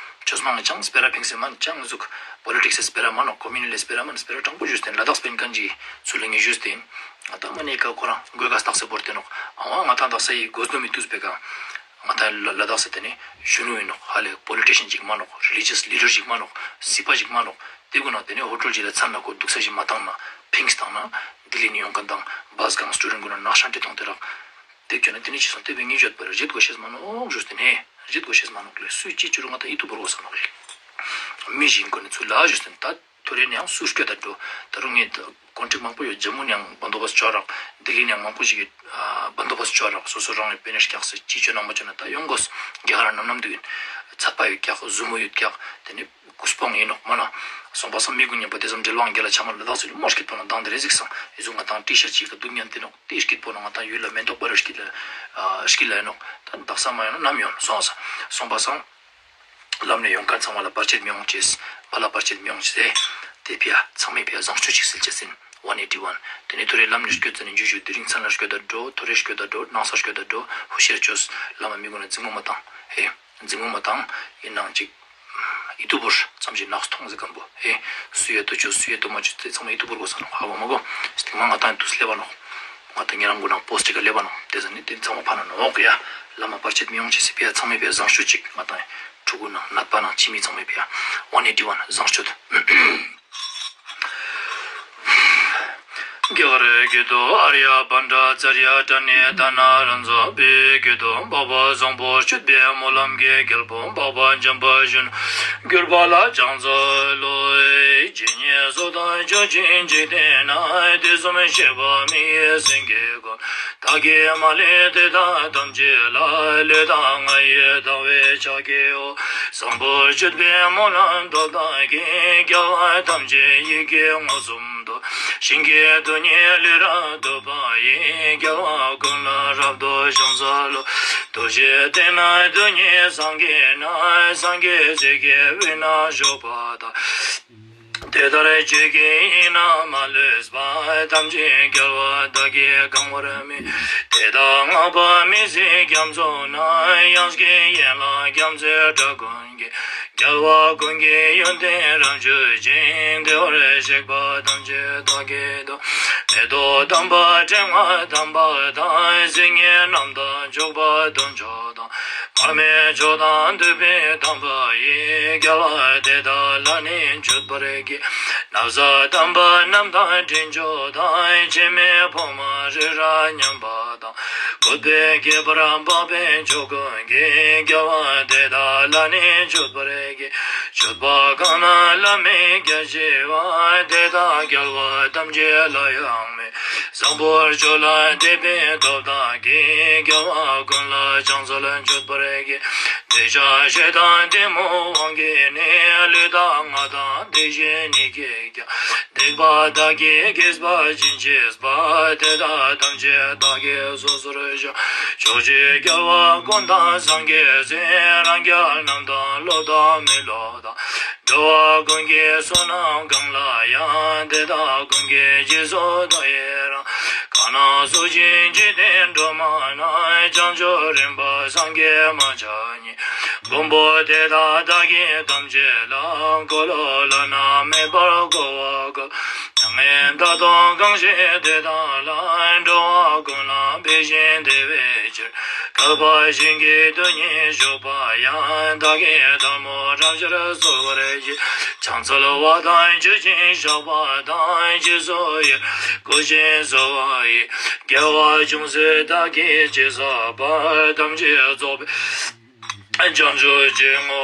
ཆོས་མང་ཅང་སྤེ་ར་ཕིངས་སེ་མན། ཅང་ཟུག་པོ་ལི་ཊིག་སི་སྤེ་ར་མ་ནོག་ཀོ་མུ་ནི་ལི་སྤེ་ར་མན། སྤེ་ར་དྲང་པོ་ཞུས་ཏེ་ལ་དྭགས་སྤེན་མཁན་གྱི་ཚུལ་ལ་ངས་ཞུས་ཏེ། ང་དང་མ་ནི་ཀ་ཁོ་རང་དགོས་ཀ་སྟག་སེ་བོར་ཏེ་ནོག་ཨ་ང་དང་དག་ས་ཡི་གོ་སྡོམ་མི་ཏུས་པེ་ཀ་ང་དང་ལ་དྭགས་སེ་དེ་ནི་གཞོན་ནུ་ཡིན་ནོག་ཧ་ལེ། པོ་ལི་ཊི་ཤན་ཅིག་མ་ནོག་རི་ལི་ཇི་ཡས་ལི་ཌར་ཅིག་མ་ནོག་སྲིད་པ་ཅིག་མ་ནོག་དེ་ཀུན་ན་དེ་ནས་ཧོ་ཊེལ་ཅིག་ལ་མཚན་ལ་ཁོ་འདུག་ས་ཞིག་མ་བཏང་ན་ཕིངས་བཏང་ན་ལྡི་ལི་ནས་ཡོང་མཁན་དང་བཱས་གང་སི་ཊུ་ཌེན་ཀུན་ན་ནག་ཤང་ཏེ་མཐོང་དེ་རག་དེ་བྱོས་ན་དེ་ནས་ཅི་སོང་དེ་བས་ངེས་བརྗོད་པར་རིད་དགོས་ཤེས་མ་ནོག་ཞུས་ཏེ་ནས་རིད་དགོས་ཤེས་མ་ནོག་ལས་སུས་ཅི་བྱུ་རུ་ང་ད་ཡིད་དུ་བོར་དགོས་ས་ནོག་ལས། མི་ཞིག་ཀུན་ནས་ཚུར་ལ་ཞུས་ཏེ་ད་ཐོ་རེ་ནས་ཡང་སུ་སྐྱོད་ད་འགྲོ་ད་རུང་ངས་ཀོན་ཊེག་མང་པོ་ཡོད། ཇམ་མུ་ནས་ཡང་བན་དོ་བསྟ་ཆོག་རག་ལྡི་ལི་ནས་མང་པོ་ཞིག་གིས་བན་དོ་བསྟ་ཆོག་རག་སོ་སོ་རང་ནས་པེ་ནེ་རྒྱག་སེ་ཅི་བྱོས་ནང་མ་བྱོས་ན་ད་ཡོང་དགོས་རྒྱ་གར་ནམ་ནམ་དུ་ཡིན། ཚད་པ་ཡོད་ཀྱག་ཟུར་མོ་ཡོད་ཀྱག་དེ་ནས་སྐུ་སྤོང་ཡིན་ནོག་མ་ན། སོང་པ་སང་མི་ཀུན་མཉམ་པོ་དེ་ཙམ་འབྲེལ་བ་འགལ་ལ་ཆ་མ་ལ་དྭགས་སུ་མོ་སྐྱིད་པོ་ན་མདང་དེ་རེ་གཟིགས་སང་ཨི་ཟུ་ང་དང་ཏི་ཤར་ཅིག་ག་སྡུག་ཉན་དེ་ནོག་ཏི་སྐྱིད་པོ་ན་ང་དང་ཡུལ་ལ་མེ་ཏོག་པ་ར་སྐྱིད་ལ་སྐྱིད་ལ་ཡིན་ནོག་ད་དག་ས་མ་ཡོང་ན་ནམ་ཡོང་སོང་ས་སོང་པ་སང་། ལམ་ནས་ཡོང་མཁན་ཚང་མ་ལ་བར་ཆད་མི་ཡོང་ཅེས་བ་ལ་བར་ཆད་མི་ཡོང་ཅེས་དེ་ཕི་ཡ་ཚང་མས་ཕི་ཡ་བཟང་སྤྱོད་ཅིག་སེལ་ཅེས་ཟིན། ཝན་ཨེ་ཊི་ཝན། དེ་ནས་ཐོ་རེ་ལམ་ནས་སྐྱོད་ཙ་ནས་འཇུ་ཞུ་དེ་རིང་མཚན་ལ་སྐྱོད་ད་འགྲོ་ཐོ་རེ་སྐྱོད་ད་འགྲོ་ནང་ས་སྐྱོད་ད་འགྲོ་ཧུ་ཤེར་ཅོས་བླ་མ་མི་དགོས་ན་འཛིང་མོ་མ་བཏང་ཧེ། འཛིང་མོ་མ་བཏང་ཡིན་ནང་ཅིག་ཡིད་དུ་བོར་ཙམ་ཞིག་ནགས་སུ་མཐོང་ཟེར་མཁན་པོ་ཧེ། སུ་ཡོད་དོ་ཆོ་སུ་ཡོད་དོ་མ་ཆོ་དེ་ཚང་མ་ཡིད་དུ་བོར་དགོས་ས་ནོག་ཧ་གོ་མ་གོ་སྟིང་མ་ང་དང་དུས་སླེབས་པ་ནོག་ང་དང་ཉེ་རང་མགོ་ནང་པོ་སི་ཊི་ག་སླེབས་པ་ནོག་དེ་ཟ་ནི་དེ་ཚང་མ་ཕ་ན་ནོག་ཡ། བླ་མ་བར་ཆད་མི་ཡོང་ཅེས་སི་ཕི་ཡ་ཚང་མའི་ཕི་ཡ་བཟང་སྤྱོད་ཅིག་ང་དང་ཕྲུ་གུ་ནང་ནད་པ་ནང་ཁྱིམ་མི་ཚང་མའི་ཕི་ཡ་ཝན་ཨེ་ཊི་ཝན་བཟང་སྤྱོད། རྒྱ་གར་སྐད་དུ། ཨཱརྱ་པཎྜ་ཙཱརྱ་པྲ་ཎི་ད་ན་རཱ་ཛ། བོད་སྐད་དུ། འཕགས་པ་བཟང་པོ་སྤྱོད་པའི་སྨོན་ལམ་གྱི་རྒྱལ་པོ་འཕགས་པ་འཇམ་དཔལ་གཞོན་ནུར་གྱུར་པ་ལ་ཕྱག་འཚལ་ལོ། ཇི་སྙེད་སུ་དག་ཕྱོགས་བཅུའི་འཇིག་རྟེན་ན། དུས་གསུམ་གཤེགས་པ་མི་ཡི་སེང་གེ་ཀུན། བདག་གིས་མ་ལུས་དེ་དག་ཐམས་ཅད་ལ། ལུས་དང་ངག་ཡིད་དང་བས་ཕྱག་བགྱིའོ། བཟང་པོ་སྤྱོད་པའི་སྨོན་ལམ་སྟོབས་དག་གིས། རྒྱལ་བ་ཐམས་ཅད་ཡིད་ཀྱིས་མངོན་སུམ་དུ། ཞིང་གི་རྡུལ་སྙེད་ལུས་རབ་བཏུད་པ་ཡིས། རྒྱལ་བ་ཀུན་ལ་རབ་ཏུ་ཕྱག་འཚལ་ལོ། ཐུགས་རྗེའི་སྤྲིན་ནི་རྡུལ་སྙེད་སངས་རྒྱས་ན། སངས་རྒྱས་རྫས་ཀྱི་དབུས་ན་བཞུགས་པ་དང་། དེ་ལྟར་ཆོས་ཀྱི་དབྱིངས་རྣམས་མ་ལུས་པ། ཐམས་ཅད་རྒྱལ་བ་དག་གིས་གང་བར་མོས། དེ་དག་བསྔགས་པ་མི་ཟད་རྒྱ་མཚོ་ན། དབྱངས་ཀྱི་ཡན་ལག་རྒྱ་མཚོའི་སྒྲ་ཀུན་གྱིས། རྒྱལ་བ་ཀུན་གྱི་ཡོན་ཏན་རབ་བརྗོད་ཅིང་། བདེ་བར་གཤེགས་པ་ཐམས་ཅད་བདག་གིས་བསྟོད། མེ་ཏོག་དམ་པ་ཕྲེང་བ་དམ་པ་དང་། སིལ་སྙན་རྣམས་དང་བྱུག་པ་དུང་ཆོས་དང་། མར་མེ་མཆོག་དང་བདུག་སྤོས་དམ་པ་ཡིས། རྒྱལ་བ་དེ་དག་ལ་ནི་མཆོད་པར་བགྱི། ན་བཟའ་དམ་པ་རྣམས་དང་དྲི་མཆོག་དང་། ཕྱེ་མའི་ཕོ་མོ་རི་རབ་མཉམ་པ་དང་། བཀོད་པའི་ཁྱད་པར་འཕགས་པའི་མཆོག་ཀུན་གྱིས། རྒྱལ་བ་དེ་དག་ལ་ནི་མཆོད་པར་བགྱི། མཆོད་པ་གང་རྣམས་བླ་མེད་རྒྱ་ཆེ་བ། དེ་དག་རྒྱལ་བ་ཐམས་ཅད་ལ་ཡང་མོས། བཟང་པོ་སྤྱོད་ལ་དད་པའི་སྟོབས་དག་གིས། རྒྱལ་བ་ཀུན་ལ་ཕྱག་འཚལ་མཆོད་པར་བགྱི། འདོད་ཆགས་ཞེ་སྡང་གཏི་མུག་དབང་གིས་ནི། ལུས་དང་ངག་དང་དེ་བཞིན་ཉིད་ཀྱིས་ཀྱང་། སྡིག་པ་བདག་གིས་བགྱིས་པ་ཅི་མཆིས་པ། དེ་དག་ཐམས་ཅད་བདག་གིས་སོ་སོར་བཤགས། ཕྱོགས་བཅུའི་རྒྱལ་བ་ཀུན་དང་སངས་རྒྱས་སྲས། རང་རྒྱལ་རྣམས་དང་སློབ་དང་མི་སློབ་དང་། འགྲོ་བ་ཀུན་གྱི་བསོད་ནམས་གང་ལ་ཡང་། དེ་དག་ཀུན་གྱི་རྗེས་སུ་བདག་ཡི་རང་། གང་རྣམས་སུ་ཞིག་འཇིག་རྟེན་སྒྲོན་མ་ན། བྱང་ཆུབ་རིམ་པ་སངས་རྒྱས་མ་ཆགས་ཉིད། མགོན་པོ་དེ་དག་བདག་གིས་ཐམས་ཅད་ལ། འཁོར་ལོ་བླ་ན་མེད་པར་བསྐོར་བ་དགའ། མྱ་ངན་འདའ་སྟོན་གང་བཞེད་དེ་དག་ལ། འགྲོ་བ་ཀུན་ལ་ཕན་ཞིང་བདེ་བའི་ཕྱིར། བདག་པ་གཞན་གྱི་དོན་ཉིད་ཞུགས་པ་ཡང་། བདག་གིས་ཐལ་མོ་རབ་སྦྱར་གསོལ་བར་བགྱི། ཕྱག་འཚལ་བ་དང་མཆོད་ཅིང་བཤགས་པ་དང་། རྗེས་སུ་ཡི་བསྐུལ་ཞིང་གསོལ་བ་ཡི། དགེ་བ་ཅུང་ཟད་བདག་གིས་ཅི་བསགས་པ། ཐམས་ཅད་རྫོགས་པའི་བྱང་ཆུབ་ཀྱི་ངོ་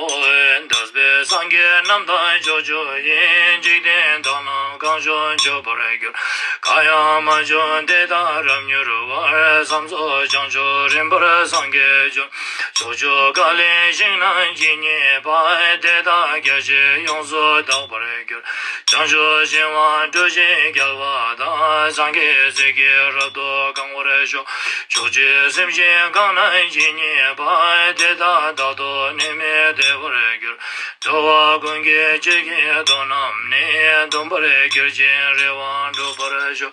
བོ། འདས་པའི་སངས་རྒྱས་རྣམས་དང་ཕྱོགས་བཅུ་ཡི། འཇིག་རྟེན་དག་རྣམས་གང་བྱུང་མཆོད་པར་གྱུར། གང་ཡང་མ་བྱུང་དེ་དག་རབ་མྱུར་བར། བསམ་རྫོགས་བྱང་ཆུབ་རིམ་པར་སངས་རྒྱས་འབྱུང་། ཕྱོགས་བཅུ་གང་ལའི་ཞིང་རྣམས་ཇི་སྙེད་པ། དེ་དག་རྒྱ་ཆེར་ཡོངས་སུ་དག་པར་གྱུར། བྱང་ཆུབ་ཤིང་དབང་གྲུ་བཞི་རྒྱལ་བ་དང་། སངས་རྒྱས་སྲས་ཀྱིས་རབ་ཏུ་གང་བར་ཤོག། ཕྱོགས་བཅུའི་སེམས་ཅན་གང་རྣམས་ཇི་སྙེད་པ། དེ་དག་རྟག་ཏུ་ནད་མེད་བདེ་བར་གྱུར། འགྲོ་བ་ཀུན་གྱི་ཆོས་ཀྱི་དོན་རྣམས་ནི། འདོམས་པར་གྱུར་ཅིང་རེ་བ་འགྲུབ་པར་ཤོག།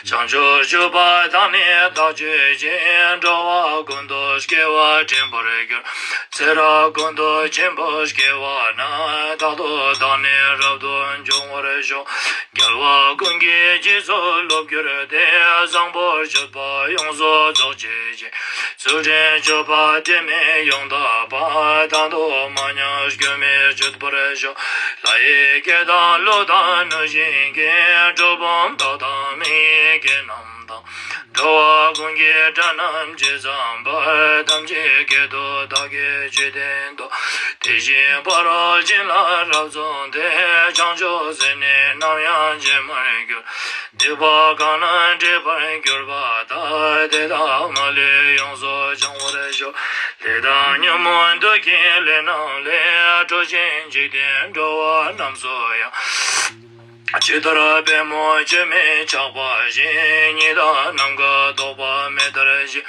བྱང་ཆུབ་སྤྱོད་པ་དག་ནི་བདག་སྤྱོད་ཅིང་། འགྲོ་བ་ཀུན་ཏུ་སྐྱེ་བ་དྲན་པར་གྱུར། ཚེ་རབས་ཀུན་ཏུ་ཆེན་པོ་སྐྱེ་བ་ན། རྟག་ཏུ་བདག་ནི་རབ་ཏུ་འབྱུང་བར་ཤོག། རྒྱལ་བ་ཀུན་གྱི་རྗེས་སུ་བསླབ་གྱུར་ཏེ། བཟང་པོ་སྤྱོད་པ་ཡོངས་སུ་རྫོགས་བྱེད་ཅིང་། ཚུལ་ཁྲིམས་སྤྱོད་པ་དྲི་མེད་ཡོངས་དག་པ། དང་དུ་མ་ཉམས་སྐྱོན་མེད་སྤྱོད་པར་ཤོག། ལྷ་ཡི་སྐད་དང་ཀླུ་དང་གནོད་སྦྱིན་གྱི། གྲུལ་བུམ་དག་དང་མི་ཡི་སྐད་རྣམས་དང་། འགྲོ་བ་ཀུན་གྱི་སྒྲ་རྣམས་ཇི་ཙམ་པར། ཐམས་ཅད་སྐད་དུ་བདག་གིས་ཆོས་བསྟན་ཏོ། དེ་བཞིན་ཕ་རོལ་ཕྱིན་ལ་རབ་བརྩོན་ཏེ། བྱང་ཆུབ་སེམས་ནི་ནམ་ཡང་བརྗེད་མར་གྱུར། སྡིག་པ་གང་རྣམས་སྒྲིབ་པར་གྱུར་པ་དག། དེ་དག་མ་ལུས་ཡོངས་སུ་བྱང་བར་ཤོག། ལས་དང་ཉོན་མོངས་དུག་གི་ལས་རྣམས་ལས། འགྲོ་ཞིང་འཇིག་རྟེན་འགྲོ་བ་རྣམས་སུ་ཡང་། ཇི་ལྟར་པདྨོ་ཆུ་མིག་ཆགས་པ་བཞིན། གཉིས་དང་ནམ་མཁའ་རྟོག་པ་མེ་ལྟར་ཞི།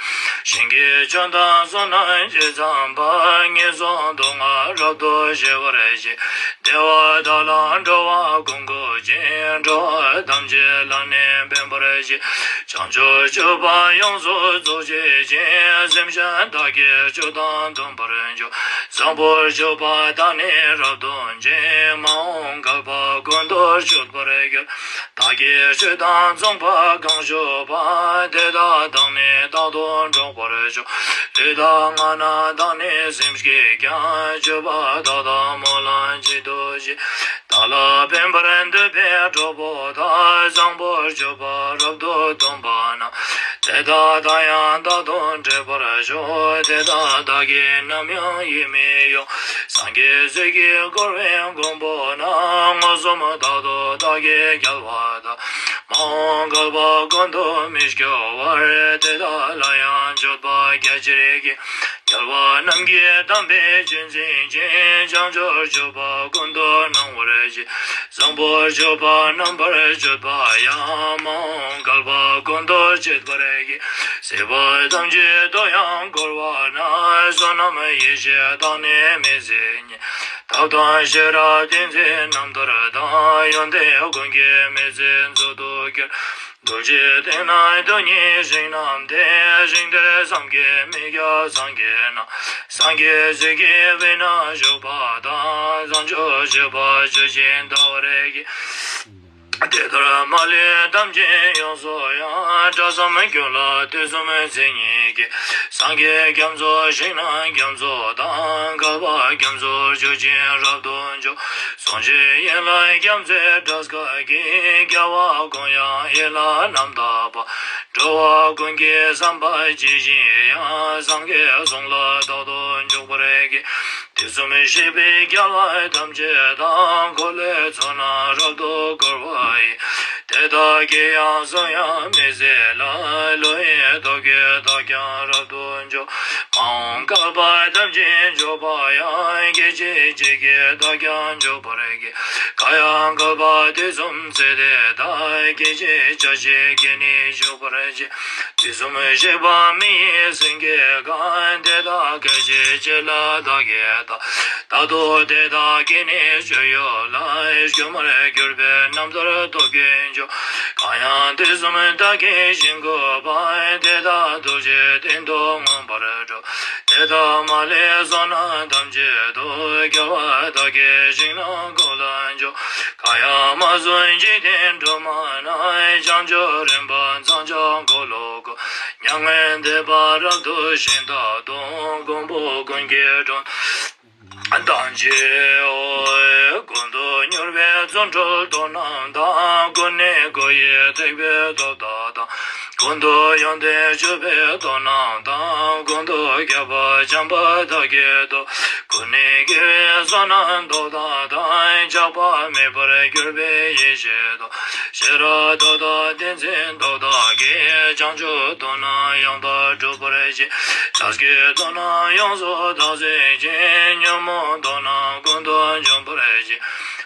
ཞིང་གི་ཆུ་དང་སོ་རྣམས་ཇི་ཙམ་པར། ངན་སོང་སྡུག་བསྔལ་རབ་ཏུ་ཞི་བར་བྱེད། བདེ་བ་དག་ལ་འགྲོ་བ་ཀུན་འགོད་ཅིང་། འགྲོ་བ་ཐམས་ཅད་ལ་ནི་ཕན་པར་བྱེད། བྱང་ཆུབ་སྤྱོད་པ་ཡོངས་སུ་རྫོགས་བྱེད་ཅིང་། སེམས་ཅན་དག་གི་སྤྱོད་དང་མཐུན་པར་འཇུག། བཟང་པོ་སྤྱོད་པ་དག་ནི་རབ་སྟོན་ཅིང་། མ་འོངས་བསྐལ་པ་ཀུན་ཏུ་སྤྱོད་པར་འགྱུར། བདག་གིས་ཆོས་དང་མཚུངས་པ་གང་ཞུས་པ། དེ་དག་བདག་ནི་རྟག་ཏུ་འགྲུབ་པར་ཤོག། ལུས་དང་ངག་རྣམས་དག་ནི་སེམས་ཀྱིས་ཀྱང་། སྤྱོད་པ་དག་དང་སྨོན་ལམ་གཅིག་ཏུ་བཞེས། བདག་ལ་ཕན་པར་འདོད་པའི་གྲོགས་པོ་དག། བཟང་པོ་སྤྱོད་པ་རབ་ཏུ་སྟོན་པ་རྣམས། དེ་དག་བདག་ཡང་རྟག་ཏུ་འདྲེན་པར་ཤོག། དེ་དག་བདག་གིས་ནམ་ཡང་ཡིད་མི་དབྱུང་། སངས་རྒྱས་སྲས་ཀྱིས་བསྐུལ་བའི་མགོན་པོ་རྣམས། མངོན་སུམ་རྟག་ཏུ་བདག་གི་རྒྱལ་བ་དང་། མ་འོངས་བསྐལ་པ་ཀུན་ཏུ་མི་སྐྱོ་བར། དེ་དག་ལ་ཡང་མཆོད་པ་རྒྱ་ཆེར་བགྱི། རྒྱལ་བ་རྣམས་ཀྱི་དམ་པའི་ཆོས་འཛིན་ཅིང་། བྱང་ཆུབ་སྤྱོད་པ་ཀུན་ཏུ་སྣང་བར་བྱེད། བཟང་པོ་སྤྱོད་པ་རྣམ་པར་སྤྱོད་པ་ཡང་། མ་འོངས་བསྐལ་པ་ཀུན་ཏུ་སྤྱད་པར་བགྱི། སྲིད་པ་ཐམས་ཅད་དུ་ཡང་འཁོར་བ་ན། བསོད་ནམས་ཡེ་ཤེས་དག་ནི་མི་ཟད་རྙེད། ཐབས་དང་ཤེས་རབ་ཏིང་འཛིན་རྣམ་ཐར་དང་། ཡོན་ཏན་ཀུན་གྱི་མི་ཚེ་མཛོད་དུ་གྱུར། རྡོ་རྗེ་གདན་ན་དོན་གཉིས་ཞིང་རྣམས་ཏེ། ཞིང་དེར་བསམ་གྱིས་མི་ཁྱབ་སངས་རྒྱས་རྣམས། སངས་རྒྱས་སྲས་ཀྱི་དབུས་ན་བཞུགས་པ་དང་། བྱང་ཆུབ་སྤྱོད་པ་ཇི་བཞིན་དག་པར་བགྱི། དེ་ལྟར་མ་ལུས་དམ་ཅན་ཡོངས་སུ་ཡང་། སྒྲ་གསུམ་ཀུན་ལ་དུས་གསུམ་མཚན་ཉིད་ཀྱི། སངས་རྒྱས་རྒྱ་མཚོ་ཞིང་རྣམས་རྒྱ་མཚོ་དང་། བསྐལ་པ་རྒྱ་མཚོར་གྱུར་ཅིང་རབ་ཏུ་འཇོམས། གསུང་ཆོས་ཡན་ལག་རྒྱ་མཚོའི་སྒྲ་སྐད་ཀྱིས། རྒྱལ་བ་ཀུན་དབྱངས་ཡན་ལག་རྣམ་དག་པ། འགྲོ་བ་ཀུན་གྱི་བསམ་པ་ཇི་བཞིན་དབྱངས། སངས་རྒྱས་གསུང་ལ་རྟག་ཏུ་འཇུག་པར་བགྱི། དུས་གསུམ་གཤེགས་པའི་རྒྱལ་བ་ཐམས་ཅད་དང་། འཁོར་ལོའི་ཚོགས་རྣམས་རབ་ཏུ་བསྐོར་བ་ཡི། དེ་དག་གི་ཡང་གསུང་དབྱངས་མི་ཟད་ལ། ཀླུ་ཡི་སྟོབས་ཀྱིས་བདག་ཀྱང་རབ་ཏུ་འཇོམས། མ་འོངས་བསྐལ་པ་ཐམས་ཅད་འཇོམས་པ་ཡང་། སྐད་ཅིག་གཅིག་གིས་བདག་ཀྱང་འཇོམས་པར་བགྱི། གང་ཡང་བསྐལ་པ་དུས་གསུམ་ཚེ་འདི་དག། སྐད་ཅིག་ཆ་གཅིག་གིས་ནི་འཇོམས་པར་བགྱི། དུས་གསུམ་གཤེགས་པ་མི་ཡི་སེང་གེ་གང་། དེ་དག་སྐད་ཅིག་གཅིག་ལ་བདག་གིས་བལྟ། རྟག་ཏུ་དེ་དག་གི་ནི་སྤྱོད་ཡུལ་ལ། སྒྱུ་མར་གྱུར་པའི་རྣམ་ཐར་སྟོབས་ཀྱིས་འཇོམས། གང་ཡང་དུས་གསུམ་བདག་གིས་ཞིང་བཀོད་པ། དེ་དག་ཐུགས་རྗེའི་སྟེང་དུ་མངོན་པར་བསྒྲུབ། དེ་དག་མ་ལུས་བསོད་ནམས་ཐམས་ཅད་དུ། རྒྱལ་བ་བདག་གིས་ཞིང་རྣམས་ཀུན་ལ་འཇོམས། གང་ཡང་མ་བྱོན་འཇིག་རྟེན་སྒྲོན་མ་ན། བྱང་ཆུབ་རིམ་པ་མཚམས་སྦྱར་འཁོར་ལོ་བསྐོར། མྱ་ངན་འདས་པ་རབ་ཏུ་ཞི་མཐའ་སྟོང་། མགོན་པོ་ཀུན་གྱི་གྲོགས་དང་བཅས་འོ། ཀུན་ཏུ་མྱུར་བའི་བརྩོན་འགྲུས་མཐུ་རྣམས་དང་། ཀུན་ནས་བསྐོར་ཡི་ཐེག་པའི་སྟོབས་དག་དང་། ཀུན་ཏུ་ཡོན་ཏན་སྤྱོད་པའི་སྟོབས་རྣམས་དང་། ཀུན་ཏུ་ཁྱབ་པ་བྱམས་པ་དག་གི་སྟོབས། ཀུན་ནས་དགེ་བའི་བསོད་ནམས་སྟོབས་དག་དང་། ཆགས་པ་མེད་པར་གྱུར་པའི་ཡེ་ཤེས་སྟོབས། ཤེས་རབ་སྟོབས་དང་ཏིང་འཛིན་སྟོབས་དག་གིས། བྱང་ཆུབ་སྟོབས་རྣམས་ཡང་དག་སྒྲུབ་པར་བྱེད། ལྷ་སྐྱེས་སྟོབས་རྣམས་ཡོངས་སུ་དག་བྱེད་ཅིང་། ཉོན་མོངས་སྟོབས་རྣམས་ཀུན་ཏུ་འཇོམས་པར་བྱེད།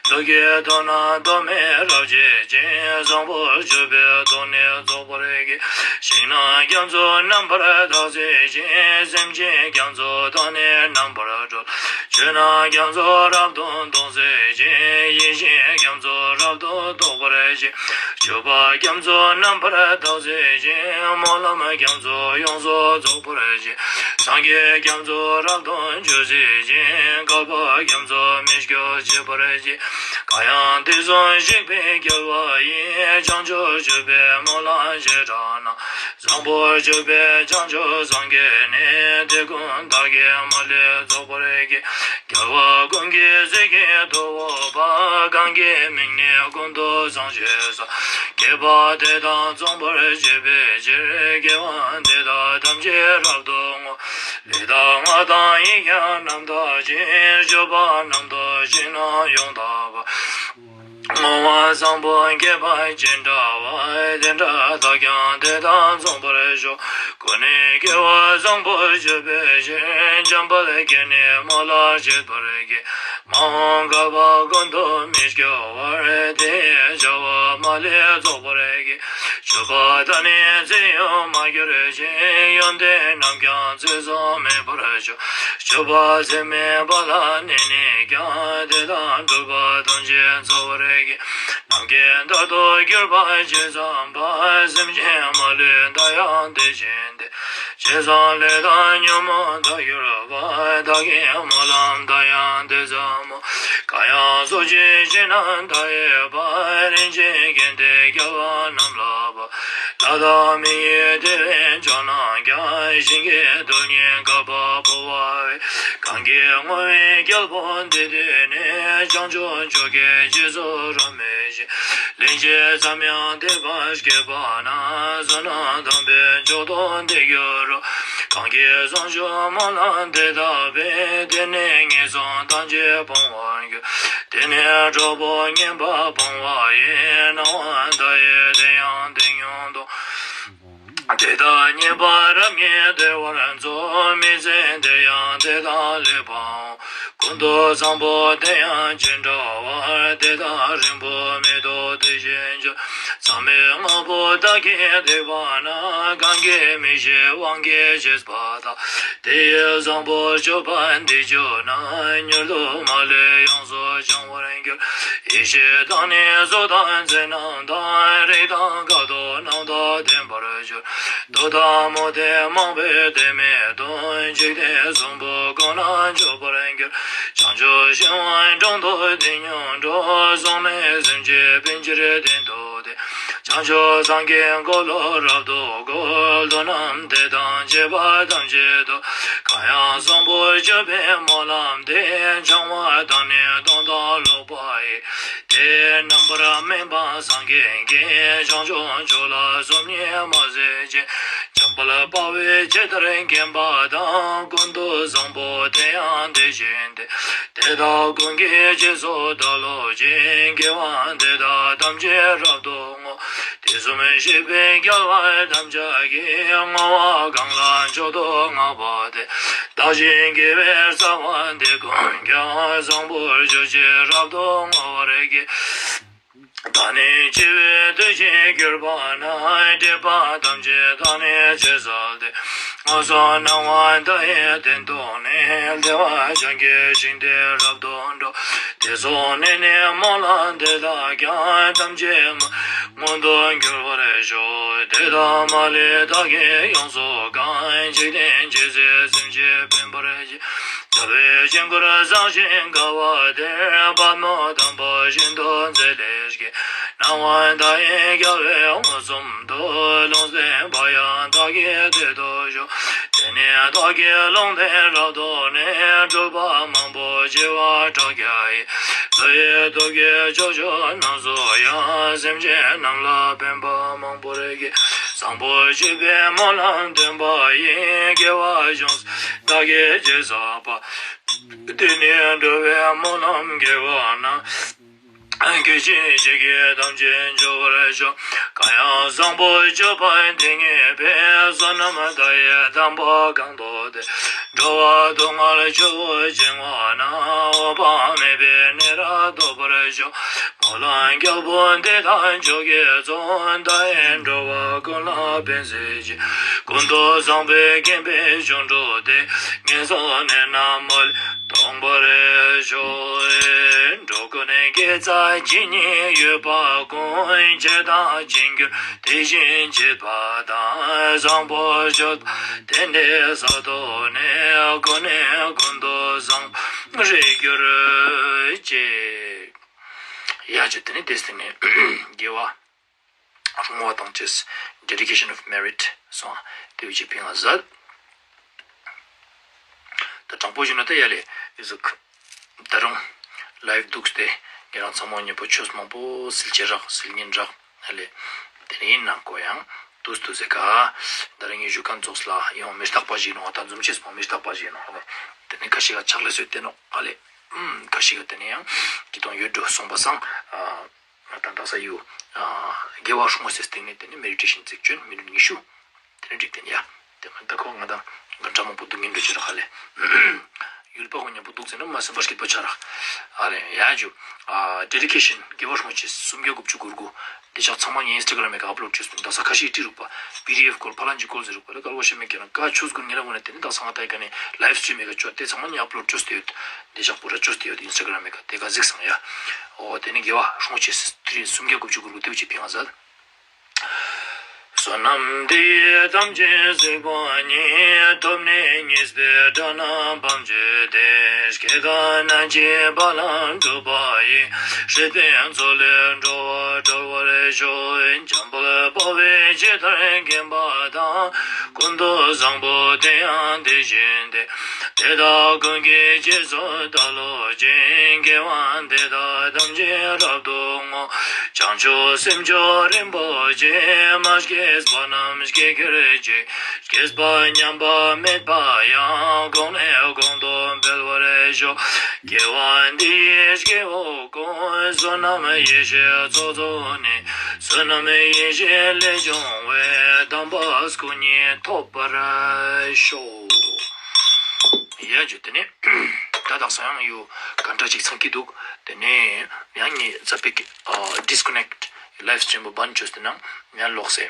མདོ་སྐྱེས་སྟོབས་རྣམས་སྟོབས་མེད་རབ་བྱེད་ཅིང་། བཟང་པོ་སྤྱོད་པའི་སྟོབས་ནི་རྫོགས་པར་བགྱི། ཞིང་རྣམས་རྒྱ་མཚོ་རྣམ་པར་དག་བྱེད་ཅིང་། སེམས་ཅན་རྒྱ་མཚོ་དག་ནི་རྣམ་པར་གྲོལ། ཆོས་རྣམས་རྒྱ་མཚོ་རབ་ཏུ་རྟོགས་བྱེད་ཅིང་། ཡེ་ཤེས་རྒྱ་མཚོ་རབ་ཏུ་རྟོགས་པར་བྱེད། སྤྱོད་པ་རྒྱ་མཚོ་རྣམ་པར་དག་བྱེད་ཅིང་། སྨོན་ལམ་རྒྱ་མཚོ་ཡོངས་སུ་རྫོགས་པར་བྱེད། སངས་རྒྱས་རྒྱ་མཚོ་རབ་ཏུ་འཇུག་བྱེད་ཅིང་། བསྐལ་པ་རྒྱ་མཚོ་མི་སྐྱོ་བྱེད་པར་བྱེད། གང་ཡང་དུས་གསུམ་གཤེགས་པའི་རྒྱལ་བ་ཡིས། བྱང་ཆུབ་སྤྱོད་པའི་སྨོན་ལམ་བྱེ་བྲག་རྣམས། བཟང་པོ་སྤྱོད་པས་བྱང་ཆུབ་སངས་རྒྱས་ནས། དེ་ཀུན་བདག་གིས་མ་ལུས་རྫོགས་པར་བགྱི། རྒྱལ་བ་ཀུན་གྱི་སྲས་ཀྱི་ཐུ་བོ་པ། གང་གི་མིང་ནི་ཀུན་ཏུ་བཟང་ཞེས་བྱ། བསྐལ་པ་དེ་དག་མཚུངས་པར་བྱེད་པའི་ཕྱིར། དགེ་བ་འདི་དག་ཐམས་ཅད་རབ་ཏུ་བསྔོ། ལུས་དང་ངག་དང་ཡིད་ཀྱང་རྣམ་དག་ཅིང་། སྤྱོད་པ་རྣམ་དག་ཅིང་རྣམ་ཡོངས་དག་པ། བསྔོ་བ་བཟང་པོ་བསྐྱེད་པ་ཅི་འདྲ་བ། དེ་འདྲ་དག་ཀྱང་དེ་དག་མཚུངས་པར་ཤོག། ཀུན་ནས་དགེ་བ་བཟང་པོ་སྤྱོད་པའི་ཕྱིར། འཇམ་དཔལ་གྱིས་ནི་སྨོན་ལམ་བྱེད་པར་བགྱི། མ་འོངས་བསྐལ་པ་ཀུན་ཏུ་མི་སྐྱོ་བར། དེ་ཡི་བྱ་བ་མ་ལུས་རྫོགས་པར་བགྱི། སྤྱོད་པ་དག་ནི་ཚེ་ཡོད་མ་གྱུར་ཅིག། ཡོན་ཏན་རྣམས་ཀྱང་ཚེ་གསུམ་མེད་པར་འགྱུར། སྤྱོད་པ་ཚད་མེད་པ་ལ་གནས་ནས་ཀྱང་། དེ་དག་འགྲུབ་པ་ཐམས་ཅད་རྫོགས་པར་བགྱི། ནམ་མཁའི་མཐའ་དང་གྱུར་པ་ཇི་ཙམ་པ། སེམས་ཅན་མ་ལུས་མཐའ་ཡང་དེ་བཞིན་ཏེ། ཇི་ཙམ་ལས་དང་ཉོན་མོངས་མཐའ་གྱུར་པ། བདག་གིས་སྨོན་ལམ་མཐའ་ཡང་དེ་ཙམ་མོ། གང་ཡང་གསོག་ཅིང་བྱིན་རླབས་མཐའ་ཡས་པ། རིན་ཆེན་རྒྱན་ཏེ་རྒྱལ་བ་རྣམས་ལ་ཕབ། ལྷ་དང་མི་ཡི་དེ་བས་མཆོག་རྣམས་ཀྱང་། ཞིང་གི་རྡུལ་སྙེད་བསྐལ་པ་འཕོ་བ་བས། གང་གིས་བསྔོ་བའི་རྒྱལ་པོ་འདི་བཏུད་ནས། བྱང་ཆུབ་མཆོག་གི་རྗེས་སུ་རབ་མོས་ཤིང་། ལན་ཅིག་ཙམ་ཡང་དད་པ་སྐྱེས་པ་ན། བསོད་ནམས་དམ་པའི་མཆོག་ཏུ་འདི་འགྱུར་རོ། གང་གིས་བྱང་ཆུབ་སྨོན་ལམ་འདི་བཏབ་པས། དེ་ནི་ངན་སོང་ཐམས་ཅད་སྤོང་བར་འགྱུར། དེ་ནི་གྲོགས་པོ་ངན་པ་སྤོང་བ་ཡིན། སྣང་བ་མཐའ་ཡས་དེ་ཡང་དེ་སྙམ་དུ། དེ་དག་རྙེད་པ་རབ་ཉིད་བདེ་བར་འཚོ། མི་ཚེ་འདིར་ཡང་དེ་དག་ལེགས་པའོ། ཀུན་ཏུ་བཟང་པོ་དེ་ཡང་ཅི་འདྲ་བ། དེ་དག་རིང་པོ་མི་ཐོགས་དེ་བཞིན་འགྱུར། མཚམས་མེད་ལྔ་པོ་བདག་གིས་བཏུད་པ་ན། གང་གིས་མི་ཤེས་དབང་གིས་བྱས་པ་དག། དེ་ཡི་བཟང་པོ་སྤྱོད་པ་འདི་བསྒྱུར་ན། མྱུར་དུ་མ་ལུས་ཡོངས་སུ་བྱང་བར་འགྱུར། ཡེ་ཤེས་དང་ནི་གཟུགས་དང་མཚན་རྣམས་དང་། རིགས་དང་ཁ་དོག་རྣམས་དང་ལྡན་པར་འགྱུར། དོ་དམ་མོ་དེ་མང་པོས་དེ་མེད་དོ། འཇིག་རྟེན་གསུམ་པོ་གང་ན་འཇོག་པར་འགྱུར། བྱང་ཆུབ་ཤིང་དབང་དྲང་དུ་དེ་སྙོམས་འགྲོ། གསུང་ནི་སེམས་ཅན་པཎ་ཆེན་གདན་དུ་བདེ། བྱང་ཆུབ་སངས་རྒྱས་འཁོར་ལོ་རབ་ཏུ་བསྐོར། དོན་རྣམས་དེ་དང་བཅས་པ་ཐམས་ཅད་དུ། གང་ཡང་བཟང་པོ་སྤྱོད་པའི་སྨོན་ལམ་དེ། འཆང་བ་དང་ནི་སྟོང་དང་ལོག་པ་ཡི། དེ་རྣམ་པར་སྨིན་པ་སངས་རྒྱས་ཀྱིས། བྱང་ཆུབ་མཆོག་ལ་སོམ་ཉི་མ་བྱེད་ཅིག། འཇམ་དཔལ་དཔའ་བོས་ཇི་ལྟར་མཁྱེན་པ་དང་། ཀུན་ཏུ་བཟང་པོ་དེ་ཡང་དེ་བཞིན་ཏེ། དེ་དག་ཀུན་གྱི་རྗེས་སུ་བདག་སློབ་ཅིང་། དགེ་བ་འདི་དག་ཐམས་ཅད་རབ་ཏུ་བསྔོ། དུས་གསུམ་གཤེགས་པའི་རྒྱལ་བ་ཐམས་ཅད་ཀྱིས། བསྔོ་བ་གང་ལ་མཆོག་ཏུ་བསྔགས་པ་དེས། བདག་བཞིན་དགེ་བའི་རྩ་བ་འདི་ཀུན་ཀྱང་། བཟང་པོར་གྱུར་ཅིག་རབ་ཏུ་བསྔོ་བར་བགྱི། ད་ནི་འཆི་བའི་དུས་ཤིག་གྱུར་པ་ན། སྒྲིབ་པ་ཐམས་ཅད་དག་ནི་ཕྱིར་བསལ་ཏེ། མངོན་སུམ་སྣང་བ་མཐའ་ཡས་སྟེང་དུ་ནི། བདེ་བ་ཅན་གྱི་ཞིང་དེར་རབ་ཏུ་འགྲོ། དེ་སོང་ནས་ནི་སྨོན་ལམ་འདི་དག་ཀྱང་། ཐམས་ཅད་མ་མངོན་དུ་འགྱུར་བར་ཤོག། དེ་དག་མ་ལུས་བདག་གིས་ཡོངས་སུ་གང་། འཇིག་རྟེན་ཇི་སྲིད་སེམས་ཅན་ཕན་པར་བྱེད། རྒྱལ་བའི་དཀྱིལ་འཁོར་བཟང་ཞིང་དགའ་བ་དེར། པདྨོ་དམ་པ་ཤིན་ཏུ་མཛེས་ལེགས་ཀྱི། སྣང་བ་མཐའ་ཡས་རྒྱལ་བའི་དབུ་གསུམ་དུ། ལྷུང་བཟེད་པ་ཡང་དག་གི་སྟོད་དུ་ཞུགས། དེ་ནས་བདག་གིས་ལུང་བསྟན་རབ་ཐོབ་ནས། སྒྲུབ་པ་མང་པོ་བགྱི་བ་དྲག་རྒྱས་ཡིས། བློ་ཡི་སྟོབས་ཀྱིས་ཕྱོགས་བཅུ་རྣམས་སུ་ཡང་། སེམས་ཅན་རྣམས་ལ་ཕན་པ་མང་པོར་བགྱི། བཟང་པོ་སྤྱོད་པའི་སྨོན་ལམ་འདོན་པ་ཡིས། དགེ་བ་གཞུང་བདག་གིས་ཅི་བསགས་པ། དེ་ནི་འགྲོ་བའི་སྨོན་ལམ་དགེ་བ་རྣམས། སྐྱེད་ཅིང་གཞན་གྱི་དམ་ཆོས་འཇོམས་པར་ཤོག། གང་ཡང་བཟང་པོ་སྤྱོད་པ་འདི་ཉིད་པའི། བསོད་ནམས་མཐའ་ཡས་དམ་པ་གང་བསགས་ཏེ། འགྲོ་བ་སྡུག་བསྔལ་ཆུ་བོ་འབྱིང་བ་རྣམས། འོད་དཔག་མེད་པའི་གནས་རབ་ཐོབ་པར་ཤོག། སྨོན་ལམ་རྒྱལ་པོ་འདི་དག་མཆོག་གི་གཙོ། མཐའ་ཡས་འགྲོ་བ་ཀུན་ལ་ཕན་མཛད་ཅིང་། ཀུན་ཏུ་བཟང་པོའི་ཁེངས་པའི་གཞུང་གྲུབ་སྟེ། ངན་སོང་གནས་རྣམས་མ་ལུས་སྟོངས་པར་ཤོག། འགྲོ་ཀུན་དགེ་རྩ་ཇི་སྙེད་ཡོད་པ་ཀུན། བྱས་དང་བྱེད་འགྱུར་དེ་བཞིན་བྱེད་པ་དང་། བཟང་པོ་སྤྱོད་པ་དེ་འདྲའི་ས་ཐོབ་ནས། ཀུན་ནས་ཀུན་ཏུ་བཟང་པོར་གྱུར་ཅིག། ཡ་ཅེ་དེ་ནི་དེ་སྟེང་ནས་དགེ་བ་སྲུང་བ་དང་བཅས། Dedication of Merit སོང་། དེ་བས་ཀྱི་ཕན་ཡོན་ཟད། ད་དྲང་པོ་ཞུ་ན་ད་ཡ་ལེ་ཨི་ཟུག་ད་རུང་live་འདུག་སྟེ་ཁྱེད་རང་ཚང་མ་མཉམ་པོ་ཆོས་མང་པོ་སིལ་ཆེ་རག་སིལ་ཉིན་རག་ཡ་ལེ། དེ་ནས་ཡིན་ནང་ཀོ་ཡང་དུས་དུས་ཟེ་ཀ་ད་རིང་ངས་ཞུ་མཁན་ཚོགས་ལ་ཡང་མི་རྟག་པ་ཞིག་ནོ། ད་འཛུམ་ཆེས་པོ་མི་རྟག་པ་ཞིག་ནོ། དེ་ནས་ཁ་ཤས་ཀ་ཕྱག་ལས་སོད་དེ་ནོ་ཨ་ལེ། ཁ་ཤས་ཀ་དེ་ནས་ཡང་ཀི་དོང་ཡོད་འགྲོ་སོང་པ་སང་། ང་དང་དག་ས་ཡུ། དགེ་བ་སྲུང་བ་ཟེར་སྟེང་ནས་དེ་ནི་མེ་ཌི་ཊེ་ཤན་ཚིག་བཅོན་མི་ནུས་ཉི་ཤུ། དེ་ནི་འགྲིག་དེ་ནི་ཡ། དེ་མ་ད་ཁོ་ང་དང་ག་འདྲ་མང་པོ་འདུག་ཉིན་འགྲོ་ཅི་ར་ཧ་ལེ། ཡུལ་པ་ཁོ་མཉམ་པོ་འདུག་ཟེར་ན་མ་སེམས་པ་སྐྱིད་པོ་ཆ་ར། ཨ་རེ་ཡ་ཇུ། ཌེ་ཌི་ཁེ་ཤན་དགེ་བ་སྲུང་བ་ཆེ་སུམ་བརྒྱ་དགུ་བཅུ་གོ་དགུ། དེ་ཞག་ཚང་མ་ངའི་ཨིན་སི་ཊ་གྷ་རམ་མེ་ཀ་ཨབ་ལོཌ་བཅོས་སོང་། ད་ས་ཁ་ཤས་བྲིས་རུག་པ། པི་ཌི་ཨེཕ་སྐོར་ཕ་ལན་གྱི་སྐོར་ཟེར་རུག་པ་ལ་དཀར་བོ་ཤེས་མེད་ཀྱི་རང་ཀ་ཆོས་སྐོར་ངེས་ལ་ངོ་ནས་དེ་ནི་ད་ས་ང་ད་ཡི་ག་ནས་ལའིབ་སི་ཊི་རིམ་མེ་ཀ་བཅོས་ཏེ་ཚང་མ་ངས་ཨབ་ལོཌ་བཅོས་ཏེ་ཡོད། དེ་ཞག་པུ་ར་བཅོས་ཏེ་ཡོད་ཨིན་སི་ཊ་གྷ་རམ་མེ་ཀ་དེ་ག་གཟིགས་སང་ཡ། ཨོ་དེ་ནི་དགེ་བ་སྲུང་བ་ཆེ་དེ་རིང་སུམ་བརྒྱ་དགུ་བཅུ་གོ་དགུ་དེ་བོ་ཆེ་ཕན་ཡོན་ཟད། བསོད་ནམས་འདི་ཡིས་ཐམས་ཅད་གཟིགས་པ་ཉིད། ཐོབ་ནས་ཉེས་པའི་དགྲ་རྣམས་ཕམ་བྱས་ཏེ། སྐྱེ་རྒ་ན་འཆིའི་རྦ་རླབས་འཁྲུགས་པ་ཡི། སྲིད་པའི་མཚོ་ལས་འགྲོ་བ་སྒྲོལ་བར་ཤོག། འཇམ་དཔལ་དཔའ་བོས་ཇི་ལྟར་མཁྱེན་པ་དང་། ཀུན་ཏུ་བཟང་པོ་དེ་ཡང་དེ་བཞིན་ཏེ། དེ་དག་ཀུན་གྱི་རྗེས་སུ་བདག་སློབ་ཅིང་། དགེ་བ་འདི་དག་ཐམས་ཅད་རབ་ཏུ་བསྔོ། བྱང་ཆུབ་སེམས་མཆོག་རིན་པོ་ཆེ། མ་སྐྱེས་པ་རྣམས་སྐྱེ་གྱུར་ཅིག། སྐྱེས་པ་ཉམས་པ་མེད་པ་ཡང་། གོང་ནས་གོང་དུ་འཕེལ་བར་ཤོག། དགེ་བ་འདི་ཡིས་སྐྱེ་བོ་ཀུན། བསོད་ནམས་ཡེ་ཤེས་ཚོགས་རྫོགས་ནས། བསོད་ནམས་ཡེ་ཤེས་ལས་བྱུང་བའི། དམ་པ་སྐུ་གཉིས་ཐོབ་པར་ཤོག། ཡ་ཇུ་དེ་ནས་ད་དག་ས་ཡང་ཡུ་ག་འདྲ་ཅིག་ཚང་གི་འདུག། དེ་ནས་ཡང་ངས་ཙ་པིག་ཌི་སི་ཀོ་ནེག་ཊི་ལའིབ་སི་ཊི་རིམ་པོ་བན་བཅོས་ཏེ་ནང་ཡང་ལོག་སེ་